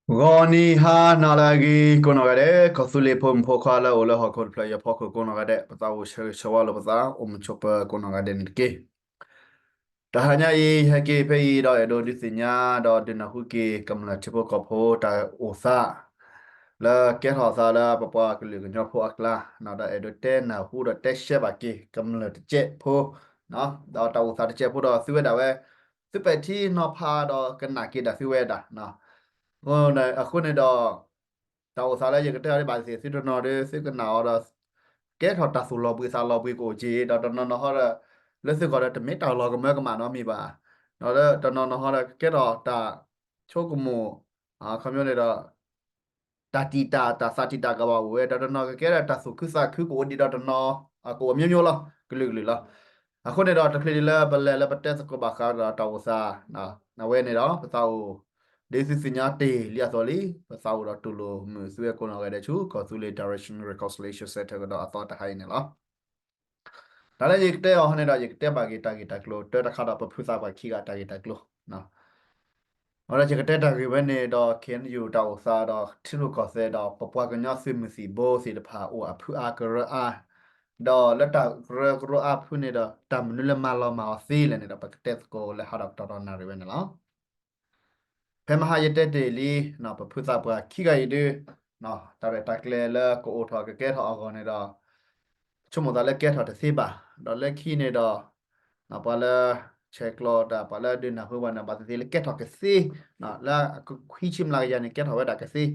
ဂီၤနံၤဟါနၤလၢအဂ့ၤ ကိးနီၢ်ဂၤဒဲး ကီၢ်သူလ့ၤဖိမုၣ်ဖိခွါလၢအအိၣ်လၢဟီၣ်ခိၣ်တဖျၢၣ်အံၤအဖီခိၣ်ကိးနီၢ်ဂၤဒဲး ပသးအိၣ်ဆၢဂ့ၤဆၢဝါလိာ်ပသး အိၣ်မုာ်ဆိးပၢၤကိးနီၢ်ဂၤဒဲးန့ၣ်တက့ၢ်. တဟါညါအံၤ ယဟဲက့ၤဖဲအံၤဒီးအဲၣ်ဒိးဒုးသ့ၣ်ညါ ဒီးဒုးနၢ်ဟူက့ၤ ကမျၢၢ်ထံဖိကီၢ်ဖိတၢ်အိၣ်သး လၢကဲထီၣ်သးလၢပပှၤကလုာ်ကညီဖိအကျါ ဒီးအဲၣ်ဒိးတဲနၢ်ဟူဒီးတဲရှဲဘၣ်က့ၤ ကမျၢၢ်တကဲးဖိ ဒီးတၢ်အိၣ်သးတကဲးဖိဒီးသုဝဲဒၣ်ဝဲ သုပဲာ်ထံနီၤဖးဒီးကနၣ်က့ၤဒၣ်သုဝဲဒၣ် အဃိန့ၣ်ဒီး တၢ်အိၣ်သးလၢယကတဲအီၤဒ်ဘၣ်သ့ၣ်သ့ၣ် သုတနီၤဒီး သုကနၣ်အီၤဒီး ကဲထီၣ်တၢ်သူၣ်လီၤဘှံးသးလီၤဘှံးကအိၣ်က့ၤ ဒီးတနီၤနီၤဟီဒီး လၢသုဂီၢ်ဒီး တမ့ၢ်တၢ်လီၤကမၢကမၣ်နီတမံၤဘၣ်. ဒီးလၢတနီၤနီၤဟီဒီး ကကဲထီၣ်တၢ်ဆိကမိၣ် ခီပညီန့ၣ်ဒီး တၢ်တံာ်တာ် တၢ်သးတံာ်တာ်ကဘၣ်အိၣ်ဝဲ ဒီးတနီၤကကဲထီၣ်တၢ်သူၣ်ခုသးခုကအိၣ်ဒံးဒီးတနီၤ ကအိၣ်မျိုးမျိုးလီၤ ကလုာ်ကလုာ်လီၤ. အဃိန့ၣ်ဒီး တချုးဒံးလၢပလဲၤလၢပတဲသကိးဘၣ်ဃးဒီးတၢ်အိၣ်သး အဝဲန့ၣ်ဒီး ပသးအိၣ် ဒ်သုသ့ၣ်ညါတ့ၢ်လံအသိးလံ ပသးအိၣ်ဒီးတူၢ်လိာ်မုာ်သုဝဲကိးနီၢ်ဂၤဒဲးဆူ ကီၢ်သူလ့ၤ Direction Reconciliation Center ကဒီးအသီတဟါအံၤန့ၣ်လီၤ. တၢ်လၢယကတဲအီၤန့ၣ်ဒီး ယကတဲဘၣ်က့ၤတၢ်ဂ့ၢ်တၢ်ကျိၤ တၢ်တခါဒီးပဖုသးပှၢ်ခံဂၤတၢ်ဂ့ၢ်တၢ်ကျိၤ အဝဲဒၣ်ယကတဲတၢ်ဂ့ၢ်ဝဲန့ၣ်ဒီး ခ့ၣ်အဲၣ်ယူၣ် တၢ်အိၣ်သးဒီးထံရူၢ်ကီၢ်သဲးဒီး ပပှၤကညီသုးမုၢ်သံၣ်ဘိသ့ၣ်တဖၣ် အိၣ်အဖုအါကရၢအါ, ဒီးလၢတၢ်ကရၢကရိအါဖုန့ၣ်ဒီး တၢ်မနုၤလၢမၤလီၤမၢ်အီၤသ့လဲၣ်န့ၣ်ဒီး ပကတဲသကိးလၢဟးဒီးကတီၢ်ဒီးနၣ်ရံၣ်ဝဲန့ၣ်လီၤ. ဖဲမဟါယတဲတ့ၢ်လံ ပဖုသးပှၢ်ခံဂၤအံၤဒုး တၢ်ရဲၣ်တၢ်ကျဲၤလၢကအိၣ်ထီၣ်ကကဲထီၣ်အဂီၢ်န့ၣ်ဒီး ဆိကမိၣ်သးလၢကဲထီၣ်တသ့ဘၣ်, ဒီးလၢခံန့ၣ်ဒီး ပှၤလၢ ဆဲးကျိးတၢ် ပှၤလၢဒုးနၢ်ဟူပှၤန့ၣ် ဘၣ်သ့ၣ်သ့ၣ်လၢကဲထီၣ်ကသ့, လၢအခွံဆံမျးကယၤန့ၣ် ကဲထီၣ်ဝဲဒၣ်ကသ့, ဒီး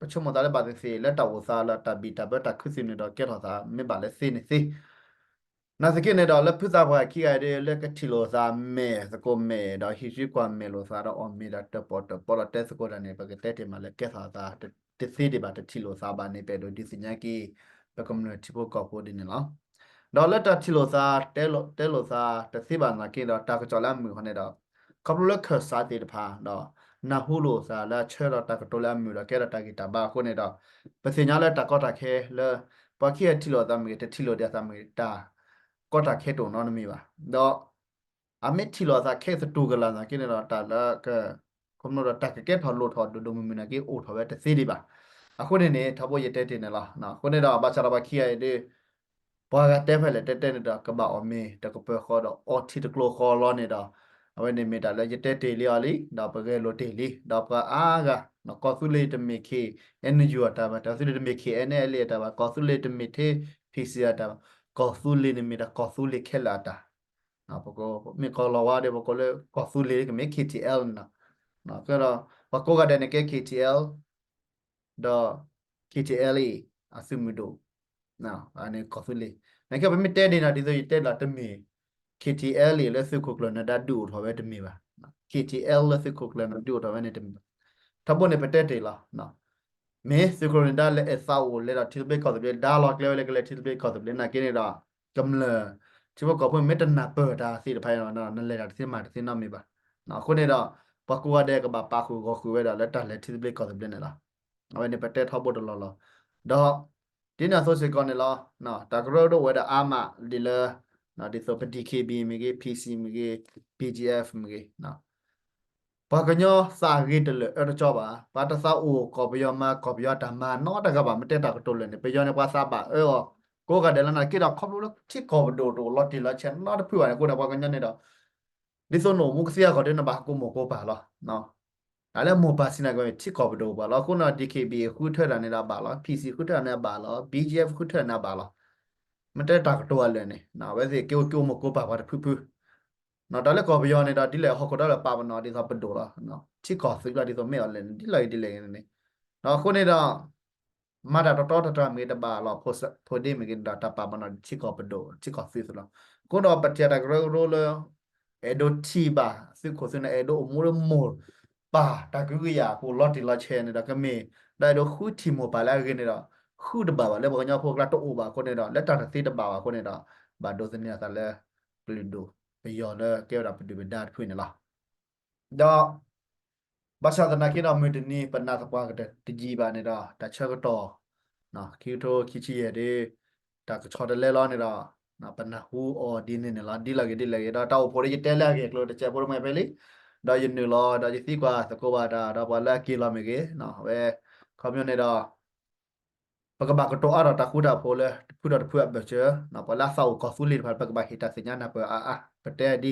ပဆိကမိၣ်သးလၢဘၣ်သ့ၣ်သ့ၣ် လၢတၢ်အိၣ်သးလၢတၢ်ဘံၣ်တၢ်ဘၢတၢ်ခူသူၣ်န့ၣ်ဒီး ကဲထီၣ်သးမ့ၢ်ဘၣ်လၢသ့န့ၣ်သ့ နာ်သက့န့ၣ်ဒီး လၢဖုသးပှၢ်ခံဂၤအံၤဒုး လၢကထံၣ်လိာ်သးမဲာ်သကိးမဲာ်ဒီး ဟံးစုကွၢ်မဲာ်လိာ်သးဒီးအီၣ်မ့ၤဒီးတၢၣ်ပီၣ်တၢၣ်ပီဒီးတဲသကိးတၢ်န့ၣ် ပကတဲတ့ၢ်မးလၢကဲထီၣ်သးတသ့ဒံးဘၣ် တထံၣ်လိာ်သးဘၣ်န့ၣ် ပအဲၣ်ဒိးဒုးသ့ၣ်ညါက့ၤ ပကမျၢၢ်ထံဖိကီၢ်ဖိဒ်န့ၣ်လီၤ. ဒီးလၢတၢ်ထံၣ်လိာ်သး တဲလိာ်သးတသ့ဘၣ်နာ်က့ဒီး တၢ်ကစီၣ်လၢအမုာ်ဃီန့ၣ်ဒီး ခီဖျိလၢခၢၣ်စးသ့ၣ်တဖၣ်ဒီး နၢ်ဟူလိာ်သးလၢအဆၢဒီးတၢ်ကတိၤလၢအမုာ်ဒီးကဲထီၣ်တၢ်ဂံၢ်တၢ်ဘါအဃိန့ၣ်ဒီး ပသ့ၣ်ညါလၢတၢ်ကီတၢ်ခဲလၢ ပှၤခံဂၤထံၣ်လိာ်အသးမ့ၢ်ဂ့ၤ တထံၣ်လိာ်ဒံးအသးမ့ၢ်ဂ့ၤ တၢ်ကီတၢ်ခဲတအိၣ်နီတမံၤဘၣ်. ဒီး အမ့ၢ်ထံၣ်လိာ်အသးခဲအံၤသတူၢ်ကလာ်နာ်က့န့ၣ်ဒီး တၢ်လၢက ခီဖျိဒီးတၢ်ကကဲထီၣ်လိၣ်ထီၣ်ဒိၣ်ဒိၣ်မုၢ်မုၢ်နာ်က့အိၣ်ထီၣ်ဝဲတသ့ဒံးဘၣ်. အဃိန့ၣ်န့ၣ် ထီဘိယတဲတ့ၢ်န့ၣ်လီၤ. အဃိန့ၣ်ဒီး ဘၣ်ဆၣ်ဒီးပှၤခံဂၤအံၤဒုး ပှၤဂၤတဲဖဲလဲၣ်တဲတဲန့ၣ်ဒီး ကဘၣ်အီၣ်မ့ၤတကပၢၤဃီဒီးအီထံတကျိဃီလီၤန့ၣ်ဒီး အဝဲန့ၣ်မ့ၢ်တၢ်လၢယတဲတ့ၢ်လံအီၤလံ ဒီးပဂဲၤလိာ်တ့ၢ်လံ ဒီးပှၤအါဂၤ ကီၢ်သူလ့ၤတမ့ၢ် ခ့ၣ်အဲၣ်ယူၣ် အတၢ်ဘၣ်, ကီၢ်သူလ့ၤတမ့ၢ် ခ့ၣ်အဲၣ်ယူၣ် အတၢ်ဘၣ်, ကီၢ်သူလ့ၤတမ့ၢ်ထဲ ဖံးစံး အတၢ်ဘၣ်, ကီၢ်သူလ့ၤန့ၣ်မ့ၢ်တၢ်ကီၢ်သူလ့ၤခဲလၢာ်အတၢ် ပကမ့ၢ်ကီၢ်လီၤဝါဒီး ပကိးလၢကီၢ်သူလ့ၤ ကမ့ၢ် ခ့ၣ်ထံၣ်အဲၣ်ယူၣ် န့ၣ်လီၤ. ကဲဒီး ပှၤကိးဂၤဒဲးန့ၣ်ကဲ ခ့ၣ်ထံၣ်အဲၣ်ယူၣ် ဒီး ခ့ၣ်ထံၣ်အဲၣ်ယူၣ် အသုးမုၢ်ဒိၣ် အန့ၣ်ကီၢ်သူလ့ၤ နကဲပမ့ၢ်တဲဒ်န့ၣ် ဒ်သိးယတဲလီၤတမ့ၢ် ခ့ၣ်ထံၣ်အဲၣ်ယူၣ် လၢသုးခိၣ်ကျၢၢ်နၢၤဒါဒုးအိၣ်ထီၣ်ဝဲတမ့ၢ်ဘၣ်, ခ့ၣ်ထံၣ်အဲၣ်ယူၣ် လၢသုးခိၣ်ကျၢၢ်နၢၤဒါဒုးအိၣ်ထီၣ်ဝဲန့ၣ်တမ့ၢ်ဘၣ်. ထီဘိန့ၣ်ပတဲတ့ၢ်လီၤ မ့ၢ်သုးခိၣ်နၢၤဒါလဲၤအသးအိၣ်လဲၤဒီးထံသဘျ့ကီၢ်သဘျ့ ဒါလီၤကျဲဝဲလၢကလဲၤထံသဘျ့ကီၢ်သဘျ့နာ်က့န့ၣ်ဒီး ကမျၢၢ် ထံဖိကီၢ်ဖိမ့ၢ်တနၢ်ပၢၢ်တၢ်သ့ၣ်တဖၣ်န့ၣ်ဒီး နလဲၤတၢ်တသ့မၤတသ့နီတမံၤဘၣ်. အဃိန့ၣ်ဒီး ပှၤကိးဂၤဒဲးကဘၣ်ပာ်ဃုာ်ဂီၤဃုာ်ဝဲဒၣ်လၢတၢ်လဲၤထံသဘျ့ကီၢ်သဘျ့န့ၣ်လီၤ. အဝဲန့ၣ်ပတဲထီဘိတလီၢ်လီၤ. ဒီး ဒ်န့ၣ်အသိးစ့ၢ်ကီးန့ၣ်လီၤ. တၢ်ကရၢကရိအိၣ်ဝဲဒၣ်အါမးဒ်လၢ ဒ်သိးပ DKB မ့ၢ်ဂ့ၤ, PC မ့ၢ်ဂ့ၤ, BGF မ့ၢ်ဂ့ၤ ပှၤကညီသးဂ့ၤတလၢာ်အၢတကၠီဘၣ်. ပှၤတသးအိၣ်ကီၢ်ပယီၤမၤကီၢ်ပယီၤတၢ်မၤနီတဂၤဘၣ် မ့ၢ်တဲတၢ်ကတိၤလၢာ်န့ၣ် ပယီၤန့ၣ်ပှၤသးဘၣ်အၢအီၤ ကိးဂၤဒဲးလၢနာ်က့ဒီး ခီဖျိလၢထံကီၢ်ပဒိၣ်တအိၣ်လီၤတံၢ်လီၤဆဲးနီတဖုဘၣ်န့ၣ် အဃိန့ၣ် ပှၤကညီန့ၣ်ဒီး ဒ်သိးနအိၣ်မူကသ့အဂီၢ်ဒီး နဘၣ်ကိးမိၢ်ကိးပၢ်လီၤ. တၢ်လၢမိၢ်ပၢ်စံးနာ်က့ ထံကီၢ်ပဒိၣ်ပှၤလီၤ. အဃိန့ၣ် DKB ဃုထၢတၢ်န့ၣ်ဒီးဘၣ်လီၤ, PC ဃုထၢတၢ်န့ၣ်ဘၣ်လီၤ, BGF ဃုထၢတၢ်န့ၣ်ဘၣ်လီၤ. မ့ၢ်တဲတၢ်ကတိၤအလၢာ်န့ၣ် အဝဲသ့ၣ်က့ၤအိၣ်က့ၤအိၣ်မိၢ်ကိးပၢ်ပှၤတဖုဖု တၢ်လၢကီၢ်ပယီၤန့ၣ်ဒီး ဒ်လဲၣ်ဟီၣ်ခိၣ်ဒီးလၢပာ်ပနီၣ်ဒ်သိးပဒိၣ်လီၤ. ထံကီၢ်သုးလီၤဒ်သိးမ့ၢ်အီၤလဲၣ်န့ၣ် ဒ်လဲၣ်ဂ့ၤဒ်လဲၣ်ဂ့ၤန့ၣ် အဃိန့ၣ်ဒီး မၤတၢ်တီတီတၢ်တၢ်မ့ၢ်တဘၣ်လီၤ. ဖိဒ့မ့ၢ်ဂ့ၤန့ၣ်ဒီး တၢ်ပာ်ပနီၣ်ထံကီၢ်ပဒိၣ် ထံကီၢ်သုးသုးလီၤ. အဃိဒီးပထံၣ်တၢ်ကရၢကရိလၢ အဲၣ်ဒိးထံၣ်ဘၣ်သုးခိၣ်သုးနၢ် အဲၣ်ဒိးအိၣ်မူလၢမိၢ်ပၢ်တၢ်ကဟုကယာ်အပူၤလီၤတံၢ်လီၤဆဲးန့ၣ်ဒီး ကမ့ၢ်ဒီးအဲၣ်ဒိးဃုထံၣ်မိၢ်ပၢ်လၢအဂ့ၤန့ၣ်ဒီး ဃုတဘၣ်ဘၣ်လၢပှၤကညီဖိအကျါတအိၣ်ဘၣ်အဃိန့ၣ်ဒီး လၢတၢ်တသ့တဘၣ်ဘၣ်အဃိန့ၣ်ဒီး ဘၣ်ဒိးသန့ၤအသးလၢ ကလုာ်ဒိၣ်ပယီၤလၢကဲဝဲဒၣ်ပဒုၣ်ပဒါတဖုန့ၣ်လီၤ. ဒီး ဘၣ်ဆၣ်သနာ်က့ဒီး မုၢ်တနံၤပနၢ်သပှၢ်ကတၢၢ်တယံာ်ဘၣ်န့ၣ်ဒီး တၢ်ဆၢကတီၢ် ခံကထိခံဆံယဲၢ်ဒီး တၢ်ကဆီတလဲလီၤန့ၣ်ဒီး ပနၢ်ဟူအီၤဒ်န့ၣ်န့ၣ်လီၤ. ဒ်လဲၣ်ဂ့ၤဒ်လဲၣ်ဂ့ၤ ဒီးတၢ်အိၣ်ဖှိၣ်ဒီးယတဲလၢအဂ့ၢ်အကျိၤတစဲးဖိတမှဲၤဖဲလံ. ဒီးယနုာ်လီၤ ဒီးယသံကွၢ်သကိးဘၣ်တၢ် ဒီးပှၤလၢအက့ၤလီၤမ့ၢ်ဂ့ၤ, အဝဲ ခီပညီန့ၣ်ဒီး ပကဘၣ်ကတိၤအါထီၣ်တၢ်ဃူတၢ်ဖိးလၢတဖုဒီးတဖုအဘၢၣ်စၢၤ, ပှၤလၢအသးအိၣ်ကီၢ်သူလ့ၤတဖၣ် ပကဘၣ်ဟ့ၣ်တၢ်သ့ၣ်ညါနၢ်ပၢၢ်အါအါ, ပတဲဒ် ထီ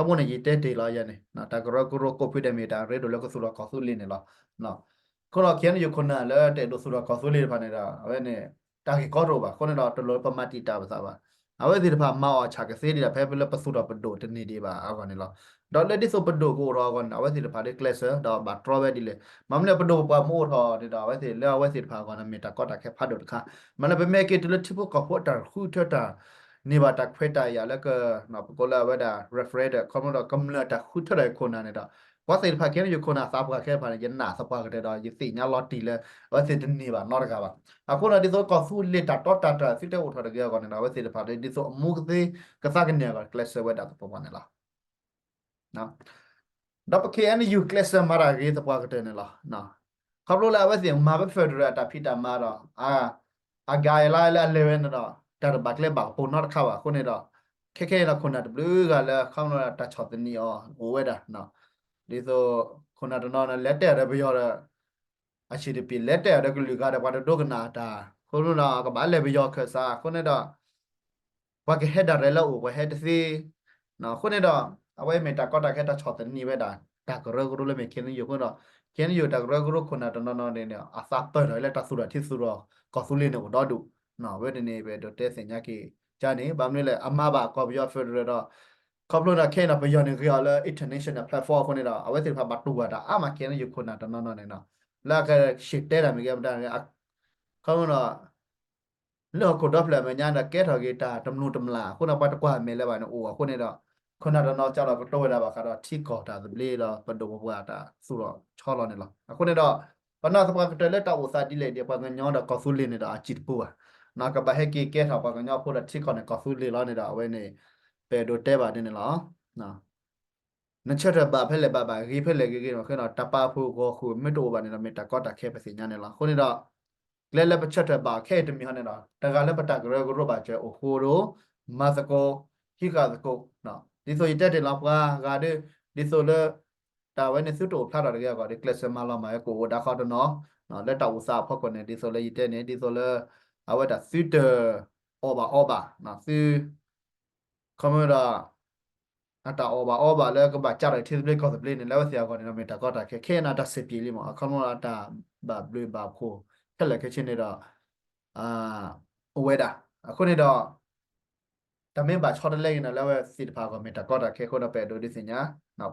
ဘိန့ၣ် ယတဲတ့ၢ်လီၤယၤန့ၣ် တၢ်ကရၢကရိကိးဖုဒဲးမ့ၢ်တၢ်ရ့ဒိၣ်လၢကသူၣ်ထီၣ်ကီၢ်သူလ့ၤန့ၣ်လီၤ. အဃိဒီး ခဲအံၤ ယခိၣ်နၢ်လၢတအဲၣ်ဒိးသူၣ်ထီၣ်ကီၢ်သူလ့ၤတဖၣ်န့ၣ်ဒီး အဝဲန့ၣ် တၢ်ဂ့ၢ်ကီတအိၣ်ဘၣ်. အဃိန့ၣ်ဒီး တလိၣ်ပမၤတံာ်တာ်ပသးဘၣ်. အဝဲသ့ၣ်တဖၣ်မၤအီၣ်ဆၣ်ကသ့ဒ်ဒီး ဖဲလၢပသူၣ်ထီၣ်ပဒိၣ်တန့ၢ်ဒံးဘၣ်အဂီၢ်န့ၣ်လီၤ. ဒီးလၢဒ်သိးပဒိၣ်ကအိၣ်ထီၣ်အဂီၢ်န့ၣ်ဒီး အဝဲသ့ၣ်တဖၣ်ဒ်ကျဲးစၢး ဒီးဘၣ်တြီဝဲဒ်လဲၣ်. မ့မ့ၢ်လၢပဒိၣ်ပပှၢ်မ့ၢ်အိၣ်ထီၣ်န့ၣ်ဒီး အဝဲသ့ၣ်လၢအဝဲသ့ၣ်တဖၣ်အဂီၢ်န့ၣ် မ့ၢ်တၢ်ကီတၢ်ခဲဖးဒိၣ်တခါ. မ့ၢ်လၢပမ့ၢ်က့ၤတုၤလၢထံဖိကီၢ်ဖိအတၢ်ဃုထၢတၢ် န့ၢ်ဘၣ်တၢ်ခွဲးတၢ်ယာ်လၢက ပကိးလၢအဝဲဒၣ် referendum ခီဖျိဒီးကမျၢၢ်တၢ်ဃုထၢတၢ်အခိၣ်နၢ်န့ၣ်ဒီး ပှၤသ့ၣ်တဖၣ်ခဲအံၤ ယခိၣ်နၢ်သးပှၢ်ခဲတဖၣ်န့ၣ် ယနာ်သပှၢ်ကတၢၢ်ဒီး ယသ့ၣ်ညါလီၤတံၢ်လၢ အဝဲသ့ၣ်တန့ၢ်ဘၣ်နီတဂၤဘၣ်. အဃိဒီးဒ်သိးကီၢ်သူလ့ၤတၢ်တီတၢ်တြၢ်သုတအိၣ်ထီၣ်တဂ့ၤအဂီၢ်န့ၣ်ဒီး အဝဲသ့ၣ်တဖၣ်ဒ်သိးအမူကသ့ကသါကန့ၢ်အဂီၢ် ကျဲးစၢးဝဲဒၣ်သပှၢ်ပှၢ်န့ၣ်လီၤ. ဒီးပ ခ့ၣ်အဲၣ်ယူၣ် ကျဲးစၢးမၤတၢ်ဂ့ၤသပှၢ်ကတၢၢ်န့ၣ်လီၤ. ခီဖျိလၢအဝဲသ့ၣ်မၤဝဲ federal အတၢ်ဖံးတၢ်မၤဒီး အ အ guideline လၢအလဲၤဝဲန့ၣ်ဒီး တၢ်တဘၣ်ကျဲဘၣ်ကပူၤနီတခါဘၣ်. အဃိန့ၣ်ဒီး ခဲခဲအံၤဒီးခိၣ်နၢ်တဘျုးဂၤလၢ ခီဖျိတၢ်ဆီၣ်သနံးအီၤအိၣ်ဝဲဒၣ် ဒ်သိး ခိၣ်နၢ်တနီၤန့ၣ် လဲၤတဲအီၤဒီးပယီၤဒီး အဆံးတပျ့ၤ လဲၤတဲအီၤဒီးကလုာ်ဂၤဒီး ပှၤတဒိကနၣ်တၢ် အဃိန့ၣ်ဒီး ကဘၣ်လဲၤပယီၤခၢၣ်စး အဃိန့ၣ်ဒီး ပှၤကဟဲဒၣ်ရဲၣ်လၢအအိၣ် ပှၤဟဲတသ့. အဃိန့ၣ်ဒီး အဝဲမ့ၢ်တၢ်ကီတၢ်ခဲတၢ်ဆီၣ်သနံးဝဲဒၣ် တၢ်ကရၢကရိလၢမ့ၢ် ခ့ၣ်အဲၣ်ယူၣ် အဃိဒီး ခ့ၣ်အဲၣ်ယူၣ် တၢ်ကရၢကရိခိၣ်နၢ်တနီၤနီၤန့ၣ် အသးပၢၢ်ထီၣ်လၢတၢ်သူၣ်ထီၣ်ထံသူၣ်ထီၣ်ကီၢ်သူလ့ၤန့ၣ်အိၣ်ဒီဒူၣ်. အဝဲန့ၣ်န့ၣ် ပအဲၣ်ဒိးတဲသ့ၣ်ညါက့ၤကန့ၣ် ဘၣ်မနုၤလဲၣ် အမၤဘၣ်ကီၢ်ပယီၤ federal ဒီး ခီဖျိန့ၣ် ခဲအံၤန့ၣ် ပယီၤန့ၣ်ဂ့ၤအီၤလၢ international platform အဃိန့ၣ်ဒီး အဝဲသ့ၣ်တဖၣ်ဘၣ်တူၢ်ဘၣ်တၢ်အါမး ခ့ၣ်အဲၣ်ယူၣ်ခိၣ်နၢ်တနီၤနီၤန့ၣ် လၢအကရှဲးတဲတၢ်မ့ၢ်ဂ့ၤ မတၤ ခီဖျိဒီး လၢဟီၣ်ခိၣ်ဒီဖျၢၣ်အမဲာ်ညါဒီး ကဲထီၣ်က့ၤတၢ်တမျိၢ်တမျာ် အဃိန့ၣ် ပှၤတကွၢ်မဲာ်လၢၤဘၣ်န့ၣ်အိၣ်အဃိန့ၣ်ဒီး ခိၣ်နၢ်တနီၤကၢ်ဒီးကတိၤဝဲဒၣ်ဘၣ်ဃးဒီး ထံကီၢ်တၢ်သဘျ့ဒီး ပဒိၣ်ပပှၢ်တၢ်သူၣ်ထီၣ်ဆီလီၤန့ၣ်လီၤ. အဃိန့ၣ်ဒီး ပနာ်သပှၢ်ကတၢၢ်လၢတၢ်အိၣ်သးဒ်လဲၣ်ဒီး ပှၤကညီဒီးကီၢ်သူလ့ၤန့ၣ်ဒီး အစံၣ်တပူၤဘၣ်. ကဘၣ်ဟဲက့ၤကဲထီၣ်ပှၤကညီဖိဒီးထံကီၢ်န့ၣ် ကီၢ်သူလ့ၤလီၤန့ၣ်ဒီး အဝဲန့ၣ် ပအဲၣ်ဒိးတဲဘၣ်ဒ်န့ၣ်လီၤ. နဆၢထၢၣ်ဘၣ်ဖဲလဲၣ်ဘၣ်ဘၣ် ဂ့ၤဖဲလဲၣ်ဂ့ၤဂ့ၤ မ့ၢ်ခဲဒီး တၢ်ပာ်ဖှိၣ်ဂီၢ်ဃုာ်မ့ၢ်တအိၣ်ဘၣ်န့ၣ်ဒီး မ့ၢ်တၢ်ကီတၢ်ခဲပသ့ၣ်ညါန့ၣ်လီၤ. အဃိန့ၣ်ဒီး ကျဲလၢပဆၢထၢၣ်ဘၣ်ခဲအံၤတမံၤဟီန့ၣ်ဒီး တဂၤလၢပတၢ်ကရၢကရိဘၣ်စၢၤအိၣ်ဃိဒီး မၤသကိး ဟံးဃာ်သကိး ဒ်သိးယတဲတ့ၢ်လီၤ ပှၤဂၤဒီး ဒ်သိးလၢ တၢ်ဝဲန့ၣ်သုတအိၣ်ဖျါထီၣ်တဂ့ၤအဂီၢ်ဒီး ကျဲးစၢးမၤလီၤမၢ်ဝဲကအိၣ်ဝဲဒၣ်ဃီတနီၤ လၢတၢ်အိၣ်သးအဖီခိၣ်န့ၣ် ဒ်သိးလၢယတဲန့ၣ် ဒ်သိးလၢ အဝဲဒၣ်သုတအီၣ်ဘၣ်အီဘၣ် သု ခီမ့ၢ်ဒီး အတၢ်အီၣ်ဘၣ်အီဘၣ်လၢကဘၣ်ကးထီၣ်ထံသဘျ့ကီၢ်သဘျ့န့ၣ် လၢအဝဲသ့ၣ်အဂီၢ်န့ၣ်ဒီး မ့ၢ်တၢ်ကီတၢ်ခဲ ခဲအံၤန့ၣ် တၢ်စံးပျံၤလံမး အခီမ့ၢ်ဒီးတၢ်ဘၣ်ဘျုးဘၣ်ဖှိၣ်ခဲလၢာ်ခဲဆ့န့ၣ်ဒီး အိၣ်ဝဲဒၣ် အဃိန့ၣ်ဒီး တၢ်မ့ၢ်ဘၣ်ဆီတလဲက့ၤန့ၣ် လၢအဝဲသ့ၣ်တဖၣ်အဂီၢ် မ့ၢ်တၢ်ကီတၢ်ခဲအဃိဒီး ပအဲၣ်ဒိးဒုးသ့ၣ်ညါ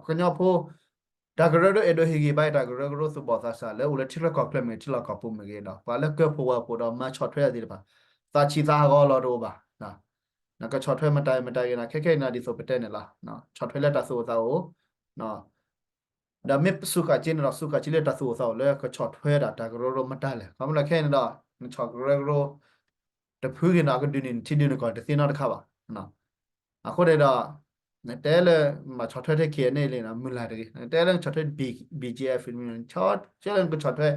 ပှၤကညီဖိ တၢ်ကရၢကရိအဲၣ်ဒိးဟ့ၣ်ဂံၢ်ဘါအံၤ တၢ်ကရၢကရိသူၣ်ဘီၣ်သးစၢ်လၢအိၣ်လၢထံလီၢ်ကီၢ်ချၢမ့ၢ်ဂ့ၤ ထံလီၢ်ကီၢ်ပူၤမ့ၢ်ဂ့ၤဒီး ပှၤလၢကၢဖှိၣ်ဝးဖှိၣ်ဒီးမၤဆီၣ်ထွဲအသ့ၣ်တဖၣ် သးဆံးသးဟးဂီၤလီၤတအိၣ်ဘၣ်. နကဆီၣ်ထွဲမတၤမတၤဂ့ၤန့ၣ် ခဲခဲအံၤန့ၣ် ဒ်သိးပတဲန့ၣ်လီၤ. ဆီၣ်ထွဲလၢတၢ်သူၣ်အိၣ်သးအိၣ် ဒီးမ့ၢ်စူးဃာ်က့ၤန့ၣ်ဒီး စူးဃာ်က့ၤလၢတၢ်သူၣ်အိၣ်သးအိၣ်လၢ ကဆီၣ်ထွဲဒၣ်တၢ်ကရၢကရိမတၤလဲၣ်. ခီဖျိလၢခဲအံၤန့ၣ်ဒီး နဆီၣ်ကရၢကရိ တဖုဂ့ၤန့ၣ် အကဒုးန့ၢ်နထံဒုးနကီၢ်တသ့နီတခါဘၣ်. အဃိန့ၣ်ဒီး နတဲလၢ မၤဆီၣ်ထွဲထဲ ခ့ၣ်အဲၣ်ယူၣ် န့ၣ်လံန့ၣ် မုၢ်လၢ်တဂ့ၤ. နတဲလၢနဆီၣ်ထွဲ ဘံၣ်ကၠံၣ်အဲၣ်ဖ် န့ၣ် နဆီၣ်ထွဲ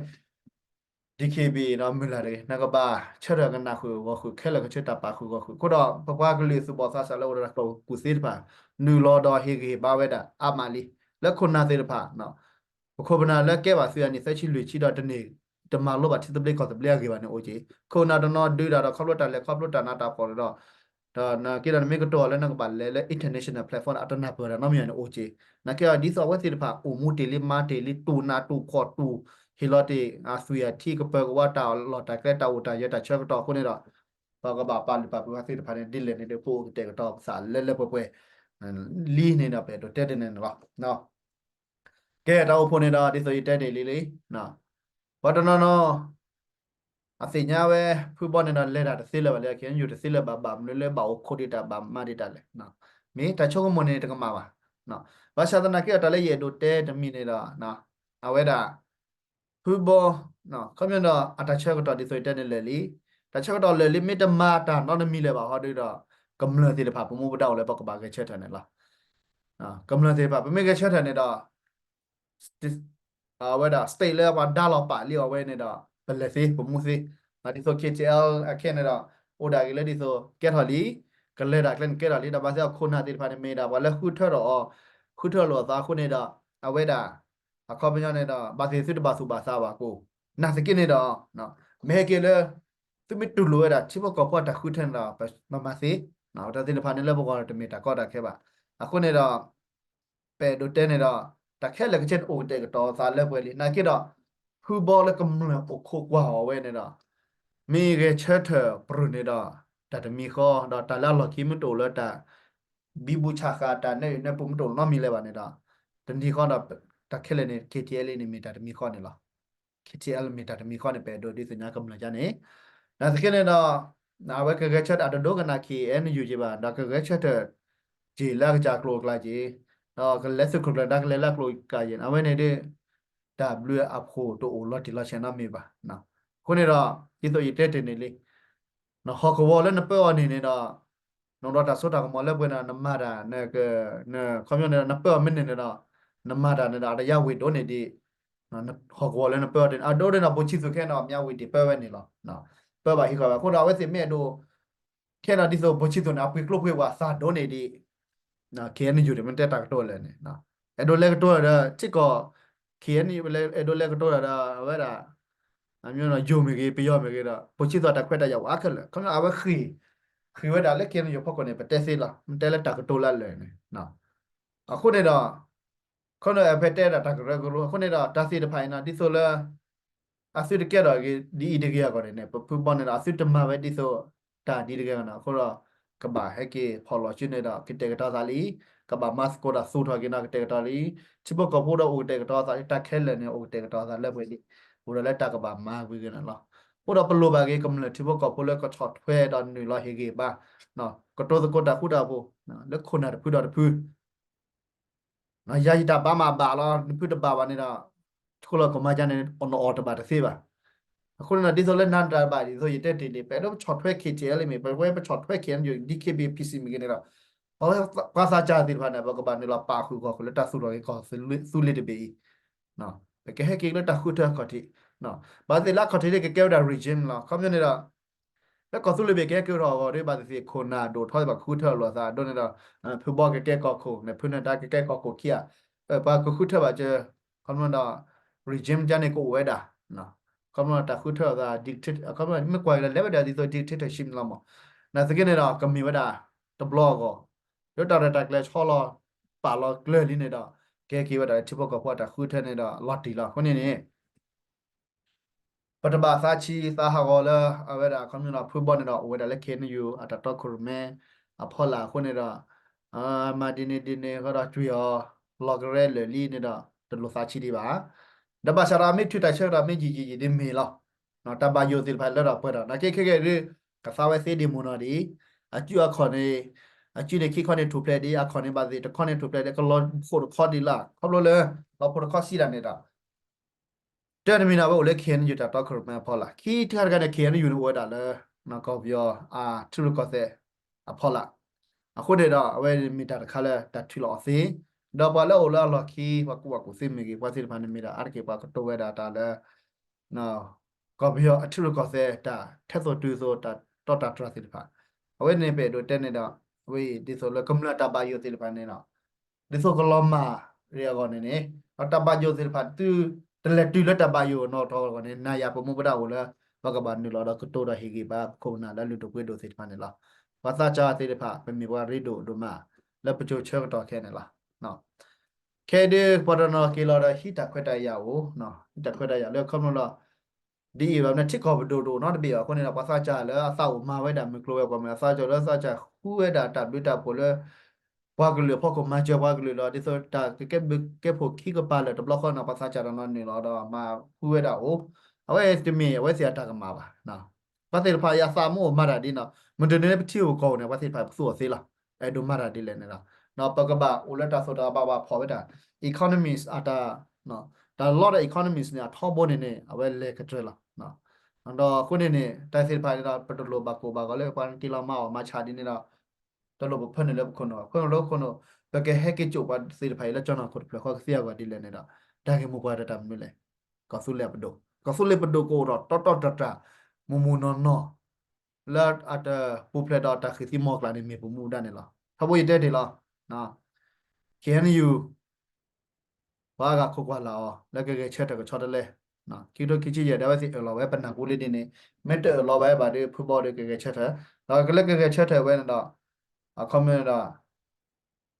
ဒံၣ်ခ့ၣ်ဘံၣ် န့ၣ် မုၢ်လၢ်တဂ့ၤ. နကဘၣ်ဆၢထၢၣ်ကနၣ်ဃုာ်ဂီၢ်ဃုာ်ခဲလၢာ် ကဆၢတၢ်ပာ်ဃုာ်ဂီၢ်ဃုာ် အဃိဒီး ပပှၤကလုာ်သူၣ်ဘီၣ်သးစၢ်လၢအိၣ်ဒီးတၢ်ကူၣ်သ့တဖၣ် နုာ်လီၤဒီးဟ့ၣ်ဂံၢ်ဟ့ၣ်ဘါဝဲဒၣ်အါမးလံ. လၢခိၣ်နၢ်သ့ၣ်တဖၣ် ပခိၣ်ပနၢ်လၢကဲဘၣ်သုးအနံၣ်သၢဆံလွံၢ်ဆံဒီးတန့ၢ် တမၤလိဘၣ်ထံသဘျ့ကီၢ်သဘျ့အဂ့ၢ်ဘၣ်န့ၣ်အိၣ်က့ၤ. ခိၣ်နၢ်တနီၤဒုးတၢ်ဒီးခီဖျိတၢ်လဲၤခီဖျိတၢ်နးတၢ်ဖှီၣ်န့ၣ်ဒီး ဒီးနက့ဒီးနမ့ၢ်ကတိၤအီၤလၢနကဘၣ်လဲၤလၢ international platform န့ၣ် အတနၢ်ပၢၢ်တၢ်နီတမံၤန့ၣ်အိၣ်က့ၤ. နက့ဒီးဒ်သိးအဝဲသ့ၣ်တဖၣ်အိၣ်မူတ့ၢ်လံမၤတ့ၢ်လံ တူၢ်နးတူၢ်ဖှီၣ်တူၢ် ဟ့ၣ်လီၤတ့ၢ်အသွံၣ်အထံကပၢၤကဝါတၢ်လီၢ်တၢ်ကျဲတၢ်အိၣ်တၢ်ယၢၤတၢ်ဆၢကတီၢ်အဃိန့ၣ်ဒီး ပကဘၣ်ပာ်လုၢ်ပာ်ပှ့ၤအဝဲသ့ၣ်တဖၣ်န့ၣ် ဒ်လဲၣ်န့ၣ်ဒီး ပအိၣ်ကတဲာ်ကတီၤပသးလၢလၢပှဲၤပှဲၤ လံန့ၣ်ဒီး ပအဲၣ်ဒိးတဲဒ်န့ၣ်န့ၣ်လီၤ. ကဲ တၢ်အိၣ်ဖှိၣ်န့ၣ်ဒီး ဒ်သိးယတဲတ့ၢ်လံလံ ပှၤတနီၤနီၤ အသ့ၣ်ညါဝဲ ဖုဘီန့ၣ်ဒီး လဲၤတၢ်တသ့လၢၤဘၣ်လၢ ခ့ၣ်အဲၣ်ယူၣ် တသ့လၢၤဘၣ် ဘၣ်မနုၤလၢဘၣ်အိၣ်ခိးဒံးတၢ်ဘၣ်မၤဒံးတၢ်လဲၣ်. မ့ၢ်တၢ်ဆိကမိၣ်န့ၣ်တကမၣ်ဘၣ်. ဘၣ်ဆၣ်သနာ်က့ဒီး တၢ်လၢယအဲၣ်ဒိးတဲတမံၤန့ၣ်ဒီး အဝဲဒၣ် ဖုဘီ ခီပညီဒီး အတၢ်ဆၢကတီၢ်ဒ်သိးယတဲန့ၣ်လၢာ်လံ. တၢ်ဆၢကတီၢ်လၢာ်လံ မ့ၢ်တမၤတၢ်နီတမံၤလၢၤဘၣ်ဟီဒီး ကမျၢၢ်သ့ၣ်တဖၣ် ပမူပဒါအိၣ်လၢပကဘၣ်ဂဲၤဆၢထၢၣ်န့ၣ်လီၤ. ကမျၢၢ်သ့ၣ်တဖၣ် ပမ့ၢ်ဂဲၤဆၢထၢၣ်န့ၣ်ဒီး အဝဲဒၣ် state လၢပှၤဒါလီၤပာ်လံအီၤဝဲန့ၣ်ဒီး ပလဲၤသ့ ပမူသ့. ဒ်သိး ခ့ၣ်အဲၣ်ယူၣ် အခဲန့ၣ်ဒီး အိၣ်ဒၣ်ဂ့ၤလၢဒ်သိး ကဲထီၣ်လံ ကလဲၤတၢ်ကျဲန့ၣ်ကဲထီၣ်လံ ဒီးဘၣ်သ့ၣ်အခိၣ်နၢ်သ့ၣ်တဖၣ်န့ၣ် မ့ၢ်ဒၣ်ပှၤလၢဃုထၢထီၣ်အီၤ ဃုထၢလိာ်အသးအဃိန့ၣ်ဒီး အဝဲဒၣ် အခီပညီန့ၣ်ဒီး ဘၣ်သ့ၣ်သုတဘၣ်သူၣ်ဘၣ်သးဘၣ်ကိး, နာ်သက့န့ၣ်ဒီး မ့ၢ်ဟဲက့ၤလၢ သုမ့ၢ်တူၢ်လိာ်ဝဲဒၣ် ထံဖိကီၢ်ဖိအတၢ်ဃုထၢန့ၣ်ဒီး ပမၤသ့, တၢ်သ့ၣ်တဖၣ်န့ၣ်လၢပဂီၢ်တမ့ၢ်တၢ်ကီတၢ်ခဲဘၣ်. အဃိန့ၣ်ဒီး ပအဲၣ်ဒိးတဲန့ၣ်ဒီး တၢ်ခဲလၢာ်ခဲဆ့န့ၣ်အိၣ်ကတဲာ်ကတီၤသးလၢပှဲၤလံ. နာ်သက့ဒီး ဖုဘီလၢကမျၢၢ်အိၣ်ခိးကွၢ်အီၤဝဲန့ၣ်ဒီး မ့ၢ်ဂဲၤဆၢထၢၣ်ပြူၢ်န့ၣ်ဒီး တၢ်တမံၤဃီ, ဒီးတၢ်လၢအလီၢ်ခံမ့ၢ်တအိၣ်လၢတၢ် ဘံဘူဆးဃာ် တၢ်နၢအုၣ်နၢပူၤမ့ၢ်တအိၣ်နီတမံၤလၢၤဘၣ်န့ၣ်ဒီး တနံၤဃီဒီး တၢ်ခဲလၢာ်န့ၣ် KTLA န့ၣ်မ့ၢ်တၢ်တမံၤဃီန့ၣ်လီၤ. KTLA မ့ၢ်တၢ်တမံၤဃီန့ၣ် ပအဲၣ်ဒိးဒုးသ့ၣ်ညါကမျၢၢ်ဒ်န့ၣ်. နာ်သက့န့ၣ်ဒီး အဝဲကဂဲၤဆၢထၢၣ်အတဒိကနၣ် KNU က့ၤဘၣ်, ဒီးကဂဲၤဆၢထၢၣ်က့ၤလၢအကစၢ်ကျိၤအကျဲက့ၤ, ဒီးကလဲၤသုးခိၣ်ကျၢၢ်ဒီးကလဲၤလၢအကျိၤအကျဲက့ၤ, အဝဲန့ၣ်ဒ် တၢ်ဘျုးအဖှိၣ်တအိၣ်လီၤတံၢ်လီၤဆဲးနီတမံၤဘၣ်. အဃိန့ၣ်ဒီး ဒ်သိးယတဲတ့ၢ်န့ၣ်လံ ဟီၣ်ကဝီၤလၢနပၢအီၤန့ၣ်န့ၣ်ဒီး နအိၣ်ဒီးတၢ်စိတၢ်ကမီၤလၢပှဲၤန့ၣ် နမၤတၢ် န ခီပညီန့ၣ်ဒီး နပၢအီၤမ့ၢ်န့ၢ်န့ၣ်ဒီး နမၤတၢ်န့ၣ်ဒီး အတယါဝ့ၤဒိၣ်န့ၢ်ဒံး ဟီၣ်ကဝီၤလၢနပၢအီၤတ့ၢ်န့ၣ် အဒိဒ်န့ၣ်ဒီး ဘိၣ်ဆံသူၣ်ခဲန့ၣ်ဒီး မ့ၢ်အဝ့ၤဒံးပၢဝဲန့ၣ်လီၤ. ပၢဘၣ်ဟံးဃာ်ဝဲ အဃိဒီးအဝဲသ့ၣ်မ့ၢ်အဲၣ်ဒိး ခဲန့ၣ်ဒီး ဒ်သိးဘိၣ်ဆံသူၣ်န့ၣ် အပှ့ၤကျိဖှ့ဝဲအသးဒိၣ်န့ၢ်ဒံး KNU န့ၣ် မ့ၢ်တဲတၢ်ကတိၤလဲၣ်န့ၣ် အဲၣ်ဒိးလဲၤကတိၤဒီး ထံကီၢ် KNU အဲၣ်ဒိးလဲၤကတိၤဒီး အဝဲဒၣ် ယိၤမ့ၢ်ဂ့ၤ ပယီၤမ့ၢ်ဂ့ၤဒီး ဘိၣ်ဆံသူၣ်အတၢ်ခွဲးတၢ်ယာ်အိၣ်အါခဲလၢာ် ခီပညီအဝဲဃ့ၢ် ဃ့ၢ်ဝဲဒၣ်လၢ KNU ဖီခိၣ်န့ၣ် ပတဲသ့လီၤ မ့ၢ်တဲလၢတၢ်ကတိၤလၢအလၢာ်န့ၣ် အဃိန့ၣ်ဒီး ခီပညီအဖဲတဲဒၣ်တၢ်ကရၢကရိ အဃိန့ၣ်ဒီး တၢ်သ့ၣ်တဖၣ်အံၤန့ၣ် ဒ်သိးလၢ အသုတကဲထီၣ်က့ၤဒ်အံၤတဂ့ၤအဂီၢ်န့ၣ်န့ၣ် ပဖုဘီန့ၣ်ဒီး အသုတမၤဝဲဒ်သိးတၢ်ဒ်တဂ့ၤအဂီၢ်န့ၣ် အဃိဒီး ကဘၣ်ဟဲက့ၤဖီၣ်လီၤစုန့ၣ်ဒီး ကတဲာ်ကတီၤသးလံ, ကဘၣ်မၤသကိးဒီးသူၣ်ထီၣ်က့ၤန့ၣ် ကတဲာ်ကတီၤလံ, ထံဖိကီၢ်ဖိဒီးအိၣ်ကတဲာ်ကတီၤသးလံ တၢ်ခဲလၢာ်န့ၣ် အိၣ်ကတဲာ်ကတီၤသးလၢပှဲၤလံ, အိၣ်ဒီးလၢတၢ်ကဘၣ်မၤဝံၤဂ့ၤန့ၣ်လီၤ. အဃိဒီးပလိၣ်ဘၣ်က့ၤကမျၢၢ်ထံဖိကီၢ်ဖိလၢကဆီၣ်ထွဲဒီးနုာ်လီၤဟ့ၣ်ဂံၢ်ဘါ ကတိၤသကိးတၢ်ဃူတၢ်ဖိး လၢခိၣ်နၢ်တဖုဒီးတဖု ယၤယတၢ်ဘါမးဘၣ်လီၤ နဖုတဘၣ်ဘၣ်န့ၣ်ဒီး ထံခိၣ်လီၤကီၢ်မၤကၢန့ၣ် နအီၣ်တဘၣ်တသ့ဘၣ်. အဃိန့ၣ်ဒီး ဒ်သိးလၢနၤတဘၣ်ဒ်သိးယတဲတ့ၢ်န့ၣ် ပအဲၣ်ဒိးပဆီၣ်ထွဲ KTLA မ့ၢ် ပဝဲပဆီၣ်ထွဲ KNU DKBA PC မ့ၢ်ဂ့ၤန့ၣ်ဒီး ပှၤသးစၢ်သ့ၣ်တဖၣ်န့ၣ် ပကဘၣ်နုာ်လီၤပာ်ဃုာ်ဂီၢ်ဃုာ်လၢတၢ်သူၣ်ထီၣ်က့ၤကီၢ်သူလ့ၤတဘ့ၣ်အံၤ ပကဟဲက့ၤလၢတၢ်ဃုထၢအခီၣ်ထံး, ဘၣ်သ့ၣ်လၢအခီၣ်ထံးန့ၣ် ကကဲဝဲဒၣ် regime လီၤ. ခီပညီန့ၣ်ဒီး လၢကီၢ်သူလ့ၤဘ့ၣ်ကဟဲက့ၤထီၣ်အဂီၢ်ဒီး ဘၣ်သ့ၣ်သ့ၣ်ခိၣ်နၢ်ဒိၣ်ထီၣ်ဘၣ်ဃုထၢလိာ်သးဒိၣ်န့ၣ်ဒီး ဖုဘီကကဲကီၢ်ခိၣ်န့ၣ် ဖုနၢ်ဒါကကဲကီၢ်ခိၣ်ခံဂၤ, ပှၤကဃုထၢဘၣ်စၢၤ, ခီပညီဒီး regime ကန့ၣ်ကအိၣ်ဝဲဒၣ်, ခီပညီတၢ်ဃုထၢအသး dictator ခီပညီမ့ၢ်ကွၢ်က့ၤလၢလဲၤဝဲဒၣ်ဒ်သိး dictatorship န့ၣ်လီၤမး, နာ်သက့န့ၣ်ဒီး ကမ့ၢ်ဝဲဒၣ်တဘျီအဂီၢ်, လၢတၢ်ရဲၣ်တၢ်ကျဲၤဆီလီၤ ပာ်လီၤကျၢၤလံန့ၣ်ဒီး ကဟဲက့ၤဝဲဒၣ်လၢထံဖိကီၢ်ဖိအတၢ်ဃုထၢန့ၣ်ဒီး လီၤတံၢ်လီၤ. အဃိန့ၣ်န့ၣ် ပတဘၣ်သးဆံးသးဟးဂီၤလၢ အဝဲဒၣ်ခီပညီဒီး ဖုဘီန့ၣ်ဒီး အိၣ်ဝဲဒၣ်လၢ KNU အတၢ်တီခိၣ်ရိၣ်မဲအဖီလာ်အဃိန့ၣ်ဒီး မၤဒ်န့ၣ်ဒ်န့ၣ်ဃီဒီး ကွံာ်အီၤ လီၤကရဲလၢာ်လံန့ၣ်ဒီး တလိၣ်သးဆံးဒံးဘၣ်. ဒီးဘၣ်ဆၣ်ဒီးမ့ၢ်ထုးတၢ်ဆၢကတီၢ်မ့ၢ်ယံာ်ယံာ်ယံာ်ဒ်မ့ၢ်လီၤ. တၢ်ဘၣ်ယိၣ်သ့ၣ်တဖၣ်လၢဒီးပှဲၤဒီး နာ်က့ခဲကဲဒ် ကသါဝဲသ့ဒံးမ့ၢ်နီၤဒ်အံၤ, အစုအခီၣ်န့ၣ် အစုန့ၣ်ခံခီန့ၣ်ထူၣ်ဖျဲးဒံး, အခီၣ်န့ၣ်ဘၣ်သ့ၣ်တခီန့ၣ်ထူၣ်ဖျဲးဒံး, ကလီၤဖိတခီဒံးလၢ်, ခီဖျိလၢ လီၤဖိတခီစံးတၢ်န့ၣ်ဒီး တၢ်တမံၤန့ၣ် အဝဲအိၣ်လၢခ့ၣ်အဲၣ်ယူၣ်တၢ်တီခိၣ်ရိၣ်မဲအဖီလာ်, ခံတခါတခါန့ၣ် ခ့ၣ်အဲၣ်ယူၣ်န့ၣ် အိၣ်ဝဲဒၣ်လၢ ကီၢ်ပယီၤအထံရူၢ်ကီၢ်သဲးအဖီလာ်, အဃိန့ၣ်ဒီး အဝဲမ့ၢ်တၢ်တခါလၢတၢ်ထုးလီၤအီၤသ့, ဒီးပှၤလၢအအိၣ်လၢအလီၢ်ခံ ပှၤကူၣ်ဘၣ်ကူၣ်သ့မ့ၢ်ဂ့ၤ ပှၤသ့ၣ်တဖၣ်န့ၣ်မ့ၢ်ဒၣ်အါတက့ၢ်ပှၤကတိၤဝဲဒၣ်တၢ်လၢ ကီၢ်ပယီၤအထံရူၢ်ကီၢ်သဲးတၢ်ထဲသိးတုၤသိးတၢ်တီတၢ်တြၢ်သ့ၣ်တဖၣ်, အဝဲန့ၣ်ပအဲၣ်ဒိးတဲန့ၣ်ဒီး အဝဲအံၤဒ်သိးလၢကမျၢၢ်တၢ်ဘၣ်ယိၣ်သ့ၣ်တဖၣ်န့ၣ်ဒီး ဒ်သိးကလီၤမၢ်ရ့ၣ်အဂီၢ်န့ၣ်န့ၣ် ဒီးတၢ်ဘၣ်ယိၣ်သ့ၣ်တဖၣ် သုတလဲၤတုၤလၢတၢ်ဘၣ်ယိၣ်နီၢ်ထီၣ်အဂီၢ်န့ၣ် နၤယၤပမူပဒါအိၣ်လၢ ပကဘၣ်နုာ်လီၤဒီးကတိၤဒီးဟ့ၣ်ဂံၢ်ဘါပခိၣ်ပနၢ်လၢအလုၢ်ဒိၣ်ပှ့ၤဒိၣ်သ့ၣ်တဖၣ်န့ၣ်လီၤ. ပှၤသးစၢ်သ့ၣ်တဖၣ် ပမ့ၢ်ပှၤရ့ဒိၣ်ဒိၣ်မး လၢပစိၤဆၢကတီၢ်ခဲအံၤန့ၣ်လီၤ. ခဲအံၤဒ်ပှၤတနီၤက့ၤလီၤဒီးဟံးတၢ်ခွဲးတၢ်ယာ်အိၣ်, ဟံးတၢ်ခွဲးတၢ်ယာ်လၢခီဖျိလီၤ ဒ်အံၤဘၣ်မနုၤ ထံကီၢ်ပဒိၣ်တအိၣ်နီတဘ့ၣ်ဘၣ်အဃိန့ၣ်ဒီး ပှၤသးစၢ်လၢအသးအိၣ်မၤဝဲဒၣ်မုၢ်ကျိၤဝဲၤကွာ်မ့ၢ် အသးစၢ်လၢသးစၢ်ဃုဝဲဒၣ်တၢ်ဘျုးတၢ်ဖှိၣ်လၢ ပှၤကလုာ်အဖီခိၣ် မၤစၢၤပှၤကလုာ်လီၤ. ဒ်သိးတၢ်ကကဲဘျုးကဲဖှိၣ်ခံကပၤလၢာ်တဘျီဃီန့ၣ် ပှၤသးစၢ်တနီၤနုာ်လီၤဒီးမၤဃုဝဲဒၣ်အိၣ်, အဝဲတမ့ၢ်အဝဲသ့ၣ်အတၢ်ကမၣ်ဘၣ်. ပှၤသ့ၣ်တဖၣ်အံၤအသးမ့ၢ်အိၣ်မၤတၢ်ဒ်န့ၣ် မုၢ်တနံၤလၢပထံပကီၢ်ပူၤန့ၣ် ပှၤသ့ၣ်တဖၣ်ပသူအီၤသ့လီၤ. အဲၣ်ဒိးမၤတၢ်ဒ်လဲၣ်န့ၣ်လီၤ. ပကဘၣ်အိၣ်လၢတၢ်သိၣ်တၢ်သီဘၣ်ဘၣ်ဖီၣ်ဝဲဒၣ် economies အတၢ် တၢ်လီၢ်ဒီး economies န့ၣ် အထီဘိန့ၣ်န့ၣ် အဝဲလဲၤကတြၢၤလီၤ. ဒီးအဃိန့ၣ်န့ၣ် တၢ်သ့ၣ်တဖၣ်န့ၣ်ဒီး ပတလိၣ်ဘၣ်ကိၢ်ဘၣ်ဂီၤလၢပှၤက့ၤလီၤမၤအီၣ်မၤဆးဒ်န့ၣ်ဒီး တလိၣ်ပဖၢနုာ်လၢပခိၣ်နူာ်, ဖၢနုာ်လၢခိၣ်နူာ်, ပကဟဲက့ၤစိာ်ပှၤသ့ၣ်တဖၣ်အံၤလၢကၠီနီၢ်ခိၣ်တဖျၢၣ်ဃီကသ့အဂီၢ်ဒ်လဲၣ်န့ၣ်ဒီး တၢ်ဂ့ၢ်မိၢ်ပှၢ်တၢ်တၢ်မနုၤလဲၣ်. ကီၢ်သူလ့ၤပဒိၣ်, ကီၢ်သူလ့ၤပဒိၣ်ကအိၣ်ဒီးတီတီတြၢ်တြၢ်, မုၢ်မုၢ်နီၢ်နီၢ်, လၢအတပူၤဖျဲးဒီးတၢ်ဃ့ၢ်သံမီၢ်ကျၢ်န့ၣ် မ့ၢ်ပမူဒါန့ၣ်လီၤ. ထီဘိယတဲတ့ၢ်လီၤ. KNU ပှၤအါဂၤခိးကွၢ်လၢ်အီၤ လၢကဂဲၤဆၢထၢၣ်ကဆီတလဲ, ခံကထိခံဆံယဲၢ် ဒီးအဝဲသ့ၣ်အၢၣ်လီၤဝဲပနၢ်ဟူလံဒ်န့ၣ်, မ့ၢ်တအၢၣ်လီၤဝဲဘၣ်ဒီး ဖုဘီဒီးကဂဲၤဆၢထၢၣ်, ဒီးလၢကဂဲၤဆၢထၢၣ်ဝဲန့ၣ်ဒီး အခီပညီဒီး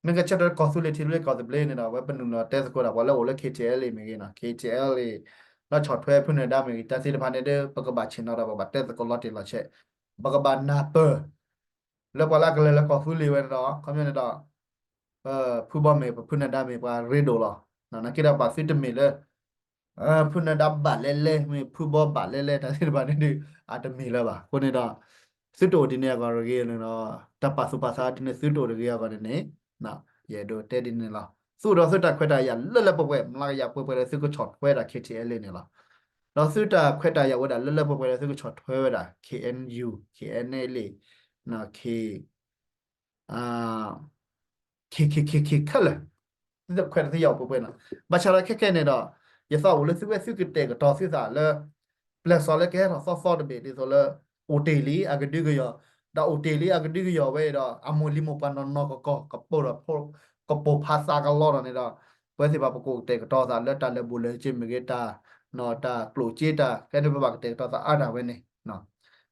မ့ၢ်ကဆၢထၢၣ်ကီၢ်သူလ့ၤထံသဘျ့ကီၢ်သဘျ့န့ၣ်ဒီး အဝဲပနုာ်လီၤတဲသကိးဒၣ် ပှၤလၢအိၣ်လၢ KTLA မ့ၢ်ဂ့ၤနီၤ, KTLA လၢဆီၣ်ထွဲဖုနၢၤဒါမ့ၢ်ဂ့ၤ တၢ်သ့ၣ်တဖၣ်န့ၣ်ဒီး ပကဘၣ်ဆ့ၣ်နီၤဒီး ပဘၣ်တဲသကိးလီၤတံၢ်လီၤဆဲး, ပကဘၣ်နၢ်ပၢၢ် လၢပှၤလၢအကလဲၤလၢကီၢ်သူလ့ၤဝဲန့ၣ်ဒီး ခီပညီန့ၣ်ဒီး ဖုဘီမ့ၢ် ပဖုနၢၤဒါမ့ၢ် ပှၤရ့ဒိၣ်လီၤ. နာ်က့ဒီးပှၤသုတမ့ၢ်လၢ ဖုနၢၤဒါဘၣ်လဲၣ်လဲၣ် မ့ၢ်ဖုဘီဘၣ်လဲၣ်လဲၣ် တၢ်သ့ၣ်တဖၣ်န့ၣ်ဒီး အတမ့ၢ်လၢၤဘၣ်. အဃိန့ၣ်ဒီး သုတအိၣ်ဒ်န့ၣ်အဂီၢ်တဂ့ၤန့ၣ်ဒီး တၢ်ပာ်သူၣ်ပာ်သးဒ်န့ၣ် သုတအိၣ်တဂ့ၤအဂီၢ်န့ၣ်န့ၣ် ယအဲၣ်ဒိးတဲဒ်န့ၣ်လီၤ. သုအိၣ်ဒီးသုတၢ်ခွဲးတၢ်ယာ်လၢလၢပှဲၤပှဲၤ မျးကယၤပှဲၤပှဲၤလၢသုကဆီၣ်ထွဲဒၣ် KTLA န့ၣ်လီၤ. ဒီးသုတၢ်ခွဲးတၢ်ယာ်အိၣ်ဝဲဒၣ်လၢလၢပှဲၤပှဲၤလၢသုကဆီၣ်ထွဲဝဲဒၣ် KNU, KNLA, K ခ့ခ့ခ့ခ့ခဲလၢာ်, သုတခွဲးတသ့ယၤအိၣ်ပှဲၤပှဲၤနီၤ. ဘၣ်ဆၣ်ဒီးခဲခဲန့ၣ်ဒီး ယသးအိၣ်လၢသုဝဲသုကတဲာ်ကတီၤသုသးလၢ ပျဲၢ်စီၤလၢကဟဲထီၣ်သီသီတဘ့ၣ် ဒ်သိးလၢ အိၣ်တ့ၢ်လံအကဒုကယီၤ, ဒီးအိၣ်တ့ၢ်လံအကဒုကယီၤဝဲဒီး အမိၢ်လံၤမိၢ်ပှၢ်နီၢ်နီၢ်ကီၢ်ကီၢ် ကပိာ်ထီၣ် ကပိာ်ဖးသးကလီထီၣ်န့ၣ်ဒီး ပဝဲသ့ၣ်တဖၣ်ပကအိၣ်ကတဲာ်ကတီၤသးလၢတၢ်လၢာ်ဘူၣ်လၢာ်စ့မ့ၢ်ဂ့ၤ တၢ် တၢ်ကျိၣ်စ့တၢ် ကဲန့ၣ်ပဘၣ်ကတဲာ်ကတီၤသးအါတၢ်ဝဲန့ၣ်.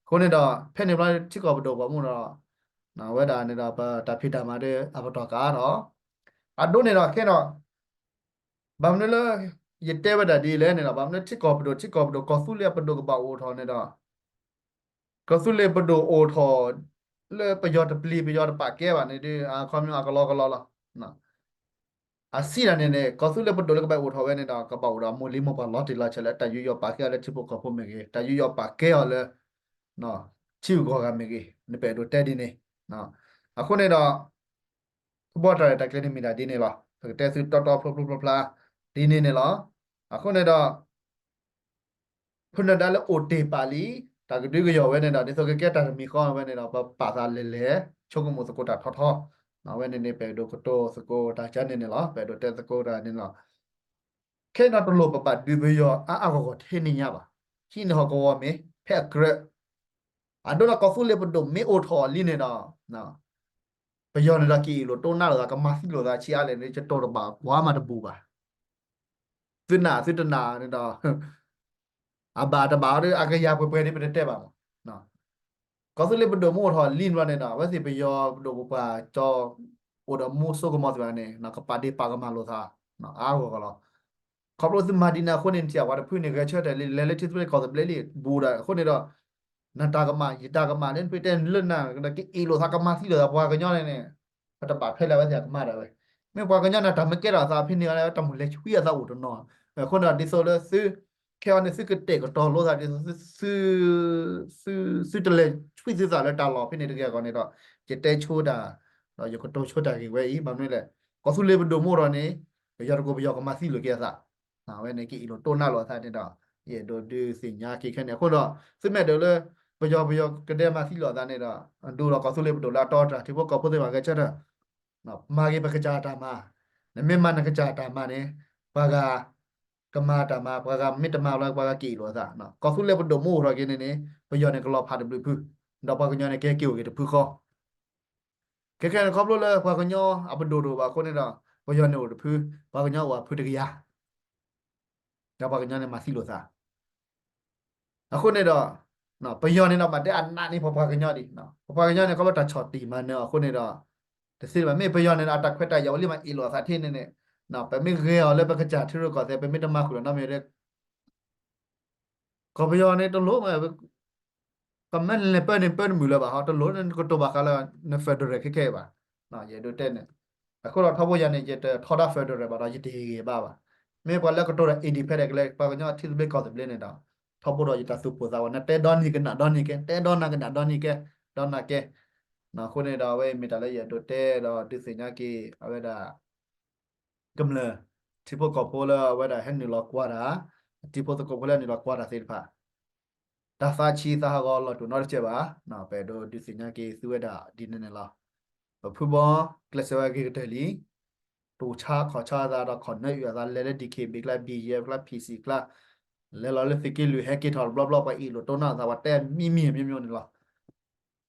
အဃိန့ၣ်ဒီး ဖဲန့ၣ်ဘျီထံကီၢ်ပဒိၣ်ပှၤမူဒီး ဝဲဒၣ်န့ၣ်ဒီး ပတၢ်ဖံးတၢ်မၤဒီး အပတီၢ်ကအါထီၣ် အဒိန့ၣ်ဒီးခဲဒီး ဘၣ်မနုၤလၢ ယတဲဝဲဒၣ်ဒ်လဲၣ်န့ၣ်ဒီး ဘၣ်မနုၤထံကီၢ်ပဒိၣ် ထံကီၢ်ပဒိၣ် ကီၢ်သူလ့ၤအပဒိၣ်ကဘၣ်အိၣ်ထီၣ်န့ၣ်ဒီး ကီၢ်သူလ့ၤပဒိၣ်အိၣ်ထီၣ် လၢပယီၤတပျံၤ ပယီၤတပာ်ကဲဘၣ်န့ၣ်ဒီး အခီပညီအကလီကလီလီၤ. အစံးဒၣ်န့ၣ်န့ၣ် ကီၢ်သူလ့ၤပဒိၣ်လၢကဘၣ်အိၣ်ထီၣ်ဝဲန့ၣ်ဒီး ကဘၣ်အိၣ်ဒီးအမိၢ်လံၤမိၢ်ပှၢ်လီၤတံၢ်လီၤဆဲးလၢတၢ်ယူးယီၣ်ပာ်ကဲအီၤလၢထံဖိကီၢ်ဖိမ့ၢ်ဂ့ၤ တၢ်ယူးယီၣ်ပာ်ကဲအီၤလၢ ထံဂုၤကီၢ်ဂၤမ့ၢ်ဂ့ၤ နပအဲၣ်ဒိးတဲဒ်န့ၣ်. အဃိန့ၣ်ဒီး ကဘီတၢ်ရဲၣ်တၢ်ကျဲၤန့ၣ်မ့ၢ်ဒၣ်ဒ်န့ၣ်လီၤ. ပကတဲသုတီတီဖျိဖျိဖျါဖျါ ဒ်န့ၣ်န့ၣ်လီၤ. အဃိန့ၣ်ဒီး ဖုနၢၤဒါလၢအိၣ်တ့ၢ်ပာ်လံ တၢ်ကဒုကယီၤဝဲန့ၣ်ဒီး ဒ်သိးကကဲတၢ်တမံၤဃီဝဲန့ၣ်ဒီး ပပာ်သးလဲၤလဲၤ ဆိကမိၣ်သကိးတၢ်ထီထီ အဝဲန့ၣ်န့ၣ် ပအဲၣ်ဒိးကတိၤသကိးတၢ်ကန့ၣ်န့ၣ်လီၤ. ပအဲၣ်ဒိးတဲသကိးတၢ်န့ၣ်လီၤ. ခဲအံၤဒီးတလိၣ်ပဘၣ်ဒုးပယီၤအါအါဂီၢ်ဂီၢ်ထဲန့ၣ်ညါဘၣ်. ဟံးန့ၢ်ဟီၣ်ကဝီၤမ့ၢ် ဖဲအကြၢး အဒိဒီးကီၢ်သူလ့ၤပဒိၣ်မ့ၢ်အိၣ်ထီၣ်လံန့ၣ်ဒီး ပယီၤန့ၣ်ဒီးကအ့ၣ်လိာ်တိၢ်နါလိာ်သး ကမၤသံလိာ်သးဆံးအါလဲၣ်န့ၣ် ယတိၢ်တဘၣ်ကွၢ်မးတဘူးဘၣ်. သုနာ်သုတနာ်န့ၣ်ဒီး အဘၣ်တဘၣ်ဒီး အကယၤပှဲၤပှဲၤဒ်ပတတဲဘၣ်မး. ကီၢ်သူလ့ၤပဒိၣ်မ့ၢ်အိၣ်ထီၣ်လံန့ၣ်ဒီး အဝဲသ့ၣ်ပယီၤပဒိၣ်ပပှၢ်ကၠီ အိၣ်ဒီးမူစိကမီၤသ့ၣ်တဖၣ်န့ၣ် ကပာ်ဒ့ၣ်ပာ်ကမၣ်လိာ်သး အါဂီၢ်ဂီၢ်လီၤ. ခီဖျိသုမၤဒ်န့ၣ်အဃိန့ၣ် နထံၣ်ပှၤတဖုန့ၣ် ဂဲၤဆၢထၢၣ်လံ လဲၤလၢထံသဘျ့ကီၢ်သဘျ့လံ ဘူးဒီးအဃိန့ၣ်ဒီး နတၢ်ကမၣ် ယတၢ်ကမၣ်လၢနပတဲလၢနၤ ကအ့ၣ်လိာ်သးကမၤသံလိာ်သး ပှၤကညီန့ၣ်န့ၣ် ပတဘၣ်ဖဲလၢအဝဲသ့ၣ်အကမၣ်ဒၣ်ဝဲ. မ့ၢ်ပှၤကညီန့ၣ် တၢ်မ့ၢ်ကဲထီၣ်အသးဖဲန့ၣ် တၢ်မုၢ်လဲၤဆှံအသးအိၣ်တနီၤ. အဃိန့ၣ်ဒီး ဒ်သိးလၢသု ခဲအံၤန့ၣ် သုကတဲာ်ကတီၤလိာ်သးဒ်သိး သု သုတလဲၤဆှံသုသးလၢတၢ်လီၢ်ဖဲန့ၣ်တဂ့ၤအဂီၢ်န့ၣ်ဒီး ယတဲဆိတၢ် ဒီးယကတိၤဆိတၢ်ဂ့ၢ်ဝဲအံၤ ဘၣ်မနုၤလဲၣ် ကီၢ်သူလ့ၤပဒိၣ်မ့ၢ်အိၣ်ထီၣ်န့ၣ် ပယီၤတကိးပယီၤကမၤသံလိာ်က့ၤအသး အဝဲန့ၣ်ကအ့ၣ်လိာ်တိၢ်နါလိာ်အသးန့ၣ်ဒီး ယအဲၣ်ဒိးဒုးသ့ၣ်ညါက့ၤခဲန့ၣ် အဃိဒီး သုမ့ၢ်အဲၣ်ဒိးလၢ ပယီၤပယီၤကဒဲမၤသံလိာ်အသးန့ၣ်ဒီး ဒုးလီၤကီၢ်သူလ့ၤပဒိၣ်လၢအတီအတြၢ် ထံဖိကီၢ်ဖိသ့ၣ်တဖၣ်ဂဲၤဆၢထၢၣ် မၤက့ၤပကစၢ်အတၢ်မၤ, နမ့ၢ်မၤနကစၢ်အတၢ်မၤန့ၣ် ပှၤဂၤကမၤတၢ်မၤ ပှၤဂၤမ့ၢ်တမၤလီၤ ပှၤဂၤကအ့ၣ်လိာ်အသး, ကီၢ်သူလ့ၤပဒိၣ်မ့ၢ်အိၣ်ထီၣ်က့ၤန့ၣ်န့ၣ် ပယီၤန့ၣ်ကလီၤဖးတဘျုးဖု, ဒီးပှၤကညီန့ၣ်ကဟဲက့ၤအိၣ်က့ၤတဖုဃီ ခဲခဲန့ၣ်ခီဖျိလၢပှၤကညီအပဒိၣ်တအိၣ်ဘၣ်အဃိန့ၣ်ဒီး ပယီၤန့ၣ်အိၣ်တဖု, ပှၤကညီအိၣ်အဖုတကယၤ, ဒီးပှၤကညီန့ၣ်မၤသံလိာ်သး အဃိန့ၣ်ဒီး ပယီၤန့ၣ်ဒီးဘၣ်တဲအနးန့ၣ်ပပှၤကညီဒံး, ပပှၤကညီန့ၣ် ခီဖျိတၢ်ဆီၣ်တံၢ်မၤနၢၤအဃိန့ၣ်ဒီး တသ့ဘၣ် မ့ၢ်ပယီၤန့ၣ်ဒီး အတၢ်ခွဲးတၢ်ယာ်အိၣ်လံမးအ့ၣ်လိာ်အသးထဲန့ၣ်န့ၣ်, ပမ့ၢ်ဂဲၤအီၤလၢပကစၢ်ထံရူၢ်ကီၢ်သဲး ပမ့ၢ်တမၤဃုာ်လီၤနီတမံၤ ကီၢ်ပယီၤန့ၣ်တလိၣ် ကမ့ၢ်လဲၤပၢန့ၣ်ပၢတမုာ်လၢၤဘၣ်ဟီ တလိၣ်န့ၣ်ကတိၤဘၣ်ဃးလၢ န federal ခဲခဲအံၤဘၣ်, ယအဲၣ်ဒိးတဲန့ၣ်, အဃိဒီးထီဘိယၤန့ၣ် ယတထီဒါ federal ဘၣ်ဒီး ယတဟ့ၣ်ဂ့ၤဘၣ်ဘၣ်, မ့ၢ်ပှၤလၢကတိၤဒီး independent ကလဲၤ ပှၤကညီထံသဘျ့ကီၢ်သဘျ့န့ၣ်ဒီး ထီဘိဒီးယတၢ်သူၣ်ပိၢ်သးဝဲ နတဲဒီနံၤကနၣ်ဒီနံၤကဲ တဲဒီနၤကနၣ်ဒီနံၤကဲ ဒီနၤကဲ, အဃိန့ၣ်ဒီး အဝဲမ့ၢ်တၢ်လၢယအဲၣ်ဒိးတဲဒီးဒုးသ့ၣ်ညါက့ၤ အဝဲဒၣ် ကမျၢၢ် ထံဖိကီၢ်ဖိလၢအဝဲဒၣ်ဟဲနုာ်လီၤကွၢ်တၢ်, တံၤဖိသကိးဖိလၢနုာ်လီၤကွၢ်တၢ်သ့ၣ်တဖၣ်, တၢ်သးဆံးသးဟးဂီၤလီၤတူာ်နီတစဲးဘၣ်, ပအဲၣ်ဒိးဒုးသ့ၣ်ညါက့ၤသုဝဲဒၣ်ဒ်န့ၣ်န့ၣ်လီၤ. ပဖုဘီကျဲးစၢးဝဲအဂ့ၤကတၢၢ်လံ, တူၢ်ဆါခီၣ်ဆါအသးဒီးခီၣ်နၢအုၣ်အသး လဲၤလၢ DKBA ကျါ BGF ကျါ PC ကျါ, လဲၤလီၤလၢသုးက့လွံၢ် ဟဲက့ၤထီၣ်တဘျီဘျီ ပှၤအ့ၣ်လိာ်တိၢ်နါအသး ပှၤတဲမံၤမံၤမံၤမံၤန့ၣ်လီၤ.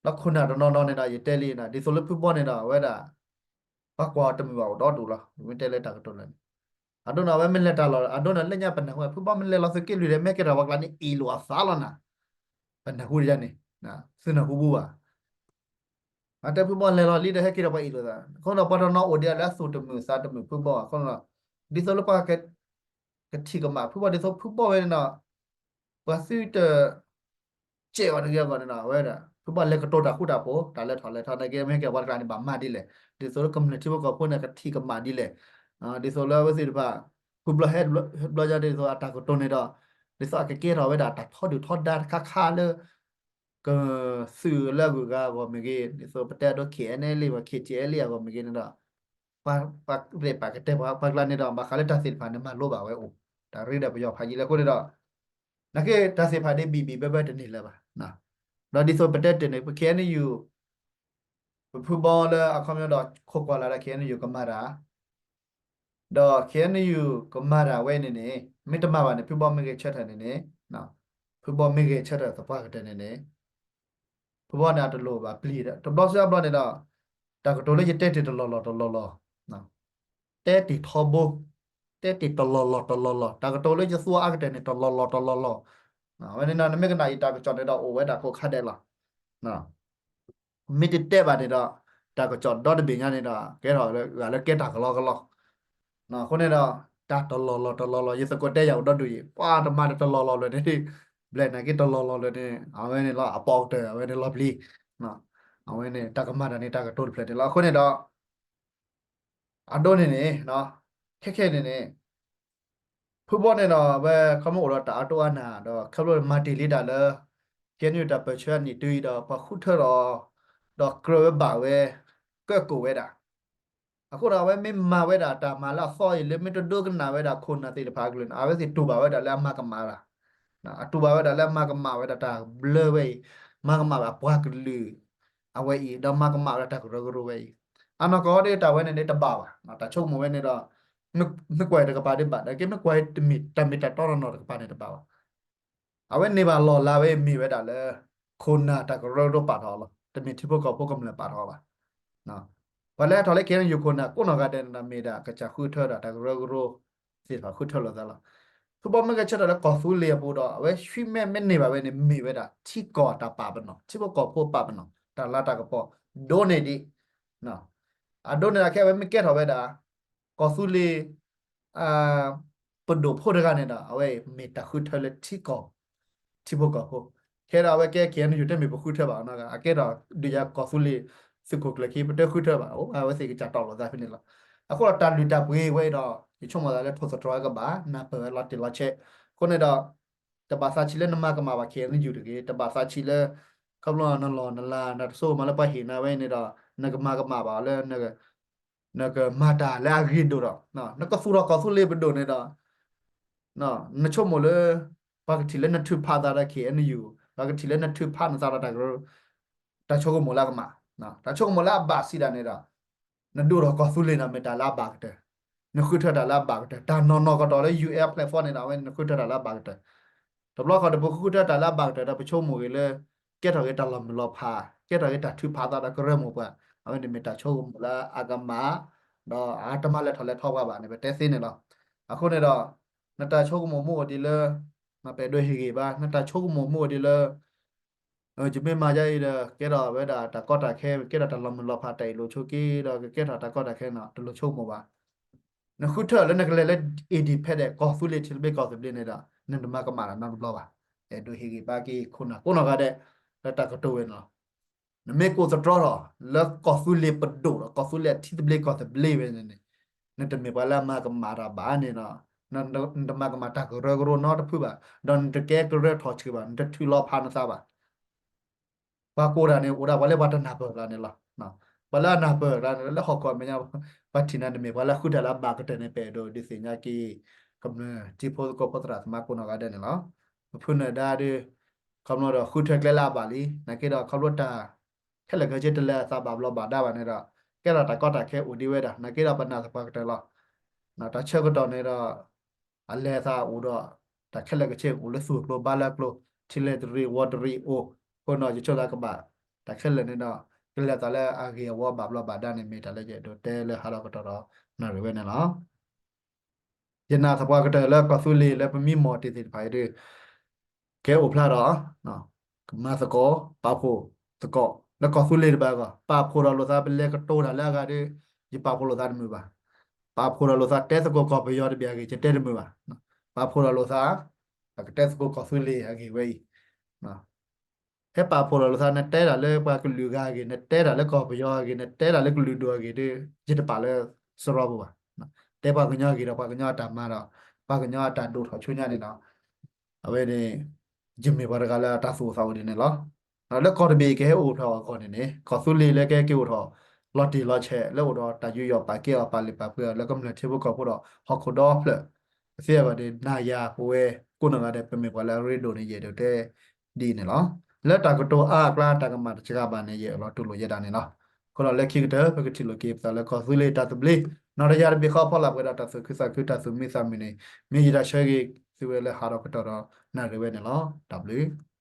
ဒီးခိၣ်နၢ်တနီၤနီၤန့ၣ်ဒီး ယတဲလံန့ၣ် ဒ်သိးလၢဖုဘီန့ၣ်ဒီး အဝဲဒၣ် ပှၤကွၢ်တမုာ်ဘၣ်အိၣ်ဒီဒူၣ်လီၤ. မ့ၢ်တဲလၢတၢ်ကတိၤလၢာ်န့ၣ် အဒိန့ၣ် အဝဲမ့ၢ်လဲၤတၢ်လီၢ် အဒိန့ၣ် လၢညါပနၢ်ဟူ ဖုဘီမ့ၢ်လဲၤလီၤသုးက့လွံၢ်ဒီး မ့ၢ်ကဲထီၣ်ပှၤကျါန့ၣ် အ့ၣ်လိာ်အသးလီၤနၤ, ပနၢ်ဟူဒ်န့ၣ်, သုနၢ်ဟူပူၤဘၣ်. အတဲဖုဘီလဲၤလီၤလံဒီး ဟဲက့ၤဒီးပှၤအ့ၣ်လိာ်သး, အဃိန့ၣ် ပှၤတနီၤအိၣ်ဒံးလၢအသူၣ်တမုာ်သးတမုာ်ဖုဘီအဃိန့ၣ်, ဒ်သိးလၢပှၤ ကထံၣ်ကမၣ်ဖုဘီ ဒ်သိးဖုဘီဝဲန့ၣ်ဒီး ပှၤသုတ ကဲးအီၤတဂ့ၤအဂီၢ်န့ၣ်ဒီး အဝဲဒၣ် ဖုဘီလဲၤကတိၤတၢ်ဃူတၢ်ဖိး တၢ်လဲၤထီၣ်လဲၤထီန့ၣ်က့ မ့ၢ်ကဲပှၤတကျါန့ၣ် ဘၣ်မၤဒ်လဲၣ်, ဒ်သိးလၢကမျၢၢ်ထံဖိကီၢ်ဖိန့ၣ် ကထံၣ်ကမၣ်ဒ်လဲၣ်, ဒ်သိးလၢအဝဲသ့ၣ်တဖၣ် ဖုဘီဟဲဘျီညါဒ်သိးအတၢ်ကတိၤန့ၣ်ဒီး ဒ်သိးအကကဲထီၣ်ဝဲဒၣ်တၢ်ထီဒုၣ်ထီဒါတခါခါလၢ ကသုးလၢအဂုၤအဂၤအဂီၢ်မ့ၢ်ဂ့ၤ, ဒ်သိးပတဲအဒိ KNLA ဘၣ် KTLA အဂီၢ်မ့ၢ်ဂ့ၤန့ၣ်ဒီး ပှၤရဲၣ်ပာ်ကတဲပှၤကျါန့ၣ်ဒီး ဘၣ်ဃးလၢတၢ်သ့ၣ်တဖၣ်န့ၣ် မၤလိဘၣ်ဝဲအိၣ်, တၢ်ရ့ဒီးပယီၤဖးယံၤလၢအဃိန့ၣ်ဒီး နာ်က့တၢ်သ့ၣ်တဖၣ်န့ၣ် ဘံၣ်ဘံၣ်ဘၢဘၢတန့ၢ်လၢၤဘၣ်. ဒီးဒ်သိးပတဲတ့ၢ်န့ၣ် ပ KNU ပဖုဘီလၢအခီပညီဒီး ခိးကွၢ်လၢ်ဒီး KNU ကမၤတၢ် ဒီး KNU ကမၤတၢ်ဝဲန့ၣ်န့ၣ် မ့ၢ်တမၤဘၣ်န့ၣ် ဖုဘီမ့ၢ်ဂဲၤဆၢထၢၣ်န့ၣ်န့ၣ်, ဖုဘီမ့ၢ်ဂဲၤဆၢထၢၣ်သပှၢ်ကတၢၢ်န့ၣ်န့ၣ် ဖုဘီန့ၣ်အတလိၣ်ဘၣ်ပျံၤဒီး တဘျီစံးဘျီန့ၣ်ဒီး တၢ်ကတိၤလၢယတဲတ့ၢ်တလီၢ်လီၢ်တလီၢ်လီၢ်, တဲတ့ၢ်ထီဘိ, တဲတ့ၢ်တလီၢ်လီၢ်တလီၢ်လီၢ်, တၢ်ကတိၤလၢယသူအါကတၢၢ်န့ၣ် တလီၢ်လီၢ်တလီၢ်လီၢ်, ဝဲန့ၣ်ဒီး နမ့ၢ်ကနၣ်ယတၢ်ကစီၣ်န့ၣ်ဒီး အိၣ်ဝဲဒၣ်ကိးခါဒဲးလီၤ. မ့ၢ်တတဲဘၣ်န့ၣ်ဒီး တၢ်ကစီၣ်ဒီတဘ့ၣ်ညါန့ၣ်ဒီး ကဲထီၣ်ဂၤလၢကဲတၢ်ကလီကလီ, အဃိန့ၣ်ဒီး တၢ်တလီၢ်လီၢ်တလီၢ်လီၢ် ယသကိးတဲယၤအိၣ်ဒီဒူၣ်အံၤ ပှၤတမၤဒီးတလီၢ်လီၢ်လၢာ်န့ၣ်, ဘျဲၣ်နာ်က့တလီၢ်လီၢ်လၢာ်န့ၣ် အဝဲန့ၣ်လီၤ အပိာ်ကတၢၢ် အဝဲန့ၣ်လီၤပျံၤ, အဝဲန့ၣ် တၢ်ကမၤတၢ်န့ၣ် တၢ်ကတိၤတဖျၢၣ်န့ၣ်လီၤ. အဃိန့ၣ်ဒီး အဒိန့ၣ်န့ၣ် ခဲခဲန့ၣ်န့ၣ် ဖုဘီန့ၣ်ဒီး အဝဲခီမ့ၢ်အိၣ်ဒီးတၢ်အတိအါနၢ်ဒီး ခီဖျိမၤတ့ၢ်လံတၢ်လၢ KNU တၢ်ပၢၢ်ဆၢအနံၣ်တုၤအံၤဒီး ပှၤဃုထၢဒီး ဒီးကြၢးဝဲဘၣ်ဝဲ ကၢၣ်ကိၣ်ဝဲဒၣ်. အဃိဒီး အဝဲမ့ၢ်မၤဝဲဒၣ်တၢ်မၤလၢအသီအံၤ လၢမ့ၢ်တဒိကနၣ်ဝဲဒၣ်ခိၣ်နၢ်သ့ၣ်တဖၣ်အကလုၢ်န့ၣ် အဝဲသ့ၣ်တူၢ်ဘၣ်ဝဲဒၣ်လၢအမၤကမၣ်တၢ် အတူၢ်ဘၣ်ဝဲဒၣ်လၢအမၤကမၣ်ဝဲဒၣ်တၢ်ဘျၢဝဲအံၤ, မၤကမၣ်ဝဲဒၣ်ပှၤကလုာ် အဝဲအံၤ ဒီးမၤကမၣ်ဝဲဒၣ်တၢ်ကရၢကရိဝဲအံၤ, အနီၢ်ကီၢ်ဒ်တၢ်ဝဲန့ၣ်န့ၣ်တဘၣ်ဘၣ်. တၢ်ဆိကမိၣ်ဝဲန့ၣ်ဒီး မ့ၢ်ကွၢ်တကပၤဒ်ဘၣ် နာ်က့မ့ၢ်ကွၢ်တၢ်မ့ၢ်တၢ်တီတၢ်လိၤတကပၤန့ၣ်တဘၣ်ဘၣ်. အဝဲန့ၢ်ဘၣ်လီၢ်လၤဝဲမ့ၢ်ဝဲဒၣ်လၢ ခိၣ်နၢ်တၢ်ကရၢကရိပာ်ထီၣ်အီၤလီၤ. တမ့ၢ်ထံဖိကီၢ်ဖိကမျၢၢ်ပာ်ထီၣ်အီၤဘၣ်. ပှၤလၢဟဲထီၣ်လၢ KNU ခိၣ်နၢ်ကိးနီၢ်ဂၤဒဲးန့ၣ်ဒီး မ့ၢ်ဒၣ်ကစၢ်ဃုထၢဒီးတၢ်ကရၢကရိသ့ၣ်တဖၣ်ဃုထၢလိာ်သးလီၤ. ဖုဘီမ့ၢ်ဂဲၤဆၢထၢၣ်လၢကီၢ်သူလ့ၤအပူၤဒီး အဝဲဆှံမဲာ်မ့ၢ်န့ၢ်ဘၣ်ဝဲန့ၣ် မ့ၢ်ဝဲဒၣ်ထံကီၢ်တၢ်ပာ်ပနီၣ်, ထံဖိကီၢ်ဖိပာ်ပနီၣ်, တၢ်လၤတၢ်ကပီၤ ဒိၣ်န့ၢ်ဒံး အဒိန့ၣ်ဒီး ခဲအံၤအဝဲမ့ၢ်ကဲထီၣ်ဝဲဒၣ် ကီၢ်သူလ့ၤ ပဒိၣ်ဖိတဂၤန့ၣ်ဒီး အဝဲမ့ၢ်တၢ်ဃုထၢလၢထံကီၢ် ထံဖိကီၢ်ဖိ, ခဲဒီးအဝဲကဲ KNU တမ့ၢ်ပဃုထၢဘၣ်နီတဂၤ, အကဲထီၣ်ဒုးယၤကီၢ်သူလ့ၤ သုးခိၣ်ကျၢၢ်ခံ ပတဃုထၢဘၣ်, အိၣ်အဝဲသ့ၣ်ကစၢ်တီၢ်လိာ်သးဖဲန့ၣ်လီၤ. အဃိဒီးတၢ်လုၢ်တၢ်ပှ့ၤဝဲအံၤဒီး ယဆိကမိၣ်သးလၢထိၣ်သတြီၤကဘၣ် နၢ်ပၢၢ်ဝဲလီၤတံၢ်လီၤဆဲး, အဃိန့ၣ်ဒီး တဘၣ်သးဆံးလၢနမၤကမၣ်ဘၣ် KNU တဂ့ၤ, တဘၣ်သးဆံးလၢ ခီဖျိနလီၢ်နလၤ နတဆိကမိၣ်လၢပှၤဟ့ၣ်နၤဝဲန့ၣ်ဒီး နကမၤကမၣ်ဘၣ်လၢ နကမၤတၢ်လၢအဂ့ၤဒိၣ်ဒီး နကသူၣ်ထီၣ်ကီၢ်သူလ့ၤပဒိၣ်န့ၣ်ဒီး နဆိကမိၣ်လၢ ပှၤကထံၣ်လၢနထုးဖးသးဒီး KNU, ပှၤကထံၣ်လၢနထုးဖးနသးဒီးတၢ်ကရၢ တၢ်ဆိကမိၣ်လၢအကမၣ်, တၢ်ဆိကမိၣ်လၢအဘၣ်စံးဒၣ်န့ၣ်ဒီး နဒိၣ်ထီၣ်ကီၢ်သူလ့ၤန့ၣ် မ့ၢ်တၢ်လၢအဘၣ်ကတၢၢ်, နဃုထၢတၢ်လၢအဘၣ်ကတၢၢ်, တၢ်နီၢ်နီၢ်ကတီၢ်လၢ UN platform န့ၣ်ဒီး အဝဲန့ၣ်နဃုထၢတၢ်လၢအဘၣ်ကတၢၢ်, တဘျီဃီဒီးပဃုထၢတၢ်လၢအဘၣ်ကတၢၢ်ဒီး ပဆိကမိၣ်ဂ့ၤလၢ ကဲထီၣ်က့ၤတၢ်လီၤမုၢ်လီၤဖး, ကဲထီၣ်က့ၤတၢ်ထုးဖးသးဒီးကရၢမိၢ်ပှၢ်, အဝဲန့ၣ်မ့ၢ်တၢ်ဆိကမိၣ်လၢအကမၣ်, ဒီးအတမၤလဲၤထီၣ်လဲၤထီပှၤဘၣ်န့ၣ် ပတဲသ့န့ၣ်လီၤ. အဃိန့ၣ်ဒီး နတၢ်ဆိကမိၣ်မ့ၢ်အိၣ်ဒ်လၢ ပအဲၣ်ဒိးဟ့ၣ်ဂံၢ်ဘါ, နတၢ်ဆိကမိၣ်မ့ၢ်အိၣ်ဒ်လၢ ယမ့ၢ်မၤဒ်အံၤဒီး ကဲထီၣ်ဝဲဒၣ်တၢ်ကီတၢ်ခဲ, ကဲထီၣ်တၢ်လီၤမုၢ်လီၤဖး တၢ်အ့ၣ်လိာ်ဆိးက့ဒီး ကကဲထီၣ်တၢ်ကီတၢ်ခဲန့ၣ် တလိၣ်ဆိကမိၣ်ဘၣ်. နဃုထၢလၢနကလဲၤလၢ independent ကီၢ်သူလ့ၤထံသဘျ့ကီၢ်သဘျ့န့ၣ်ဒီး နတမၤကမၣ်တၢ်နီတဘျီဘၣ်. အဲၣ်ဒိးဟ့ၣ်ဂံၢ်ဘါက့ၤခိၣ်နၢ်ကိးနီၢ်ဂၤဒဲး လၢတၢ်ကတိၤဝဲန့ၣ်လီၤ. နမ့ၢ်ကိးသတြီထီၣ်လၢကီၢ်သူလ့ၤပဒိၣ်ဒီး ကီၢ်သူလ့ၤအထံသဘျ့ကီၢ်သဘျ့ဝဲန့ၣ်န့ၣ် နတမ့ၢ်ပှၤလၢအမၤကမၣ်တၢ်ဘၣ်န့ၣ်ဒီး နတမၤကမၣ်တၢ်ကရၢကရိနီတဖုဘၣ်, ဒီးနတကဲကရၢထီၣ်ဆၢဘၣ်, နတထုးလီၤဖးနသးဘၣ်. ပှၤကိးတၢ်န့ၣ် အိၣ်ဒၣ်ပှၤလၢပှၤတနၢ်ပၢၢ်ကျါန့ၣ်လီၤ. ပှၤလၢအနၢ်ပၢၢ်ကျါန့ၣ် လၢဟီၣ်ခိၣ်မဲာ်ညါ ပှၤထံၣ်နၤတမ့ၢ်ပှၤလၢဃုထၢလၢအဘၣ်ကတၢၢ်န့ၣ် ပအဲၣ်ဒိးဒုးသ့ၣ်ညါက့ၤ ကမျၢၢ်ထံဖိကီၢ်ဖိသရၣ်သမါကိးနီၢ်ဂၤဒဲးန့ၣ်လီၤ. ပဖုနၢၤဒါဒီး ခီဖျိဒီးဃုထၢကျဲလၢအဘၣ်လံ, နာ်က့ဒီးခီဖျိတၢ် ခဲလၢာ်ခဲဆ့တလဲၤအသးဘၣ်ဘျီးဘၣ်ဒါဘၣ်န့ၣ်ဒီး ကဲထီၣ်တၢ်ကီတၢ်ခဲအိၣ်ဒံးဝဲဒၣ်, နာ်က့ဒီးပနာ်သပှၢ်ကတၢၢ်လီၤ. တၢ်ဆၢကတီၢ်န့ၣ်ဒီး အလဲၤအသးအိၣ်ဒီး တၢ်ခဲလၢာ်ခဲဆ့အိၣ်လၢသူၣ်ကျိၤဘါလၢကျိၤ, ထံလဲၢ်တရံးဝီတရံးအိၣ်, အဃိန့ၣ်ဒီးယဆိကမိၣ်သးကဘၣ် တၢ်ခဲလၢာ်န့ၣ်ဒီး ကလဲၤအသးလၢအဂ့ၤအဝါဘၣ်ဘျီးဘၣ်ဒါန့ၣ် မ့ၢ်တၢ်လၢယအဲၣ်ဒိးတဲလၢဟါလီၤကတီၢ်ဒီးနၣ်ရံၣ်ဝဲန့ၣ်လီၤ. ယနာ်သပှၢ်ကတၢၢ်လၢကီၢ်သူလ့ၤလၢပမံမီၢ်တ့ၢ်သ့ၣ်တဖၣ်အံၤဒီး ကဟဲအိၣ်ဖျါဒီး ကမၤသကိး ပာ်ဖှိၣ်သကိး လၢကီၢ်သူလ့ၤတဘၣ်အဂီၢ် ပာ်ဖှိၣ်ဒီးလိာ်သး ပလဲၤကတိၤတၢ်လၢအဂၤဒီး ယပာ်ဖှိၣ်လိာ်သးတမုာ်ဘၣ်. ပာ်ဖှိၣ်ဒီးလိာ်သး တဲသကိးကီၢ်ပယီၤတဘ့ၣ်အဂ့ၢ် ယတဲတမုာ်ဘၣ်. ပာ်ဖှိၣ်ဒီးလိာ်သး ပကတဲသကိးကီၢ်သူလ့ၤအဂ့ၢ်ဝဲအံၤ ဟဲပာ်ဖှိၣ်ဒီးလိာ်သး နတဲတၢ်လၢပှၤကလုာ်ဂၤအဂ့ၢ် နတဲတၢ်လၢကီၢ်ပယီၤအဂ့ၢ် နတဲတၢ်လၢကလုာ်ဒူၣ်အဂ့ၢ်ဒီး ယတပာ်လၢစရီပူၤဘၣ်. တဲပှၤကညီအဂ့ၢ်ဒီးပှၤကညီအတၢ်မၤဒီး ပှၤကညီအတၢ်ဒိၣ်ထီၣ်ဆူညါန့ၣ်ဒီး အဝဲန့ၣ် ယမ့ၢ်ပှၤတဂၤလၢအတၢ်သူၣ်အိၣ်သးအိၣ်ဒ်န့ၣ်လီၤ. လၢကီၢ်တဘ့ၣ်အံၤကဟဲအိၣ်ဖျါအဂီၢ်န့ၣ်န့ၣ် ကီၢ်သူလ့ၤလၢကဟဲက့ၤအိၣ်ထီၣ် လီၤတံၢ်လီၤဆဲး လၢအိၣ်ဒီးတၢ်ယူးယီၣ်ပာ်ကဲအီၤ ပာ်လုၢ်ပာ်ပှ့ၤအီၤ လၢကမျၢၢ်ထံဖိကီၢ်ဖိဒီး ဟီၣ်ခိၣ်ဒီဖျၢၣ် ပသ့အဂီၢ်ဒီး နၤယၤပဝဲကိးနီၢ်ဂၤဒဲး ပမ့ၢ်ပှၤလၢအရ့ဒိၣ်န့ၣ် ယအဲၣ်ဒိးတဲဒ်အံၤန့ၣ်လီၤ. လၢတၢ်ကတိၤအါအကျါ တၢ်ကမၣ်တစှၤဘၣ်န့ၣ် ယအဲၣ်ဒိးတူၢ်လိာ်ယဲဒၣ်န့ၣ်လီၤ. အဃိဒီးလၢခံကတၢၢ် ပကထံၣ်လိာ်က့ၤပသးလၢကီၢ်သူလ့ၤတၢ်သဘျ့ နီၢ်တယၤတဘ့ၣ်ဃီ ဖီလာ်ပှဲၤဒီးတၢ်သူၣ်ခုသးခု တၢ်သူၣ်မံသးမုာ်န့ၣ် မ့ၢ်ယတၢ်ဆၢဂ့ၤသုဝဲလၢဟးထီၣ်ကတီၢ်ဒီးနၣ်ရံၣ်ဝဲန့ၣ်လီၤ. တၢ်ဘျုး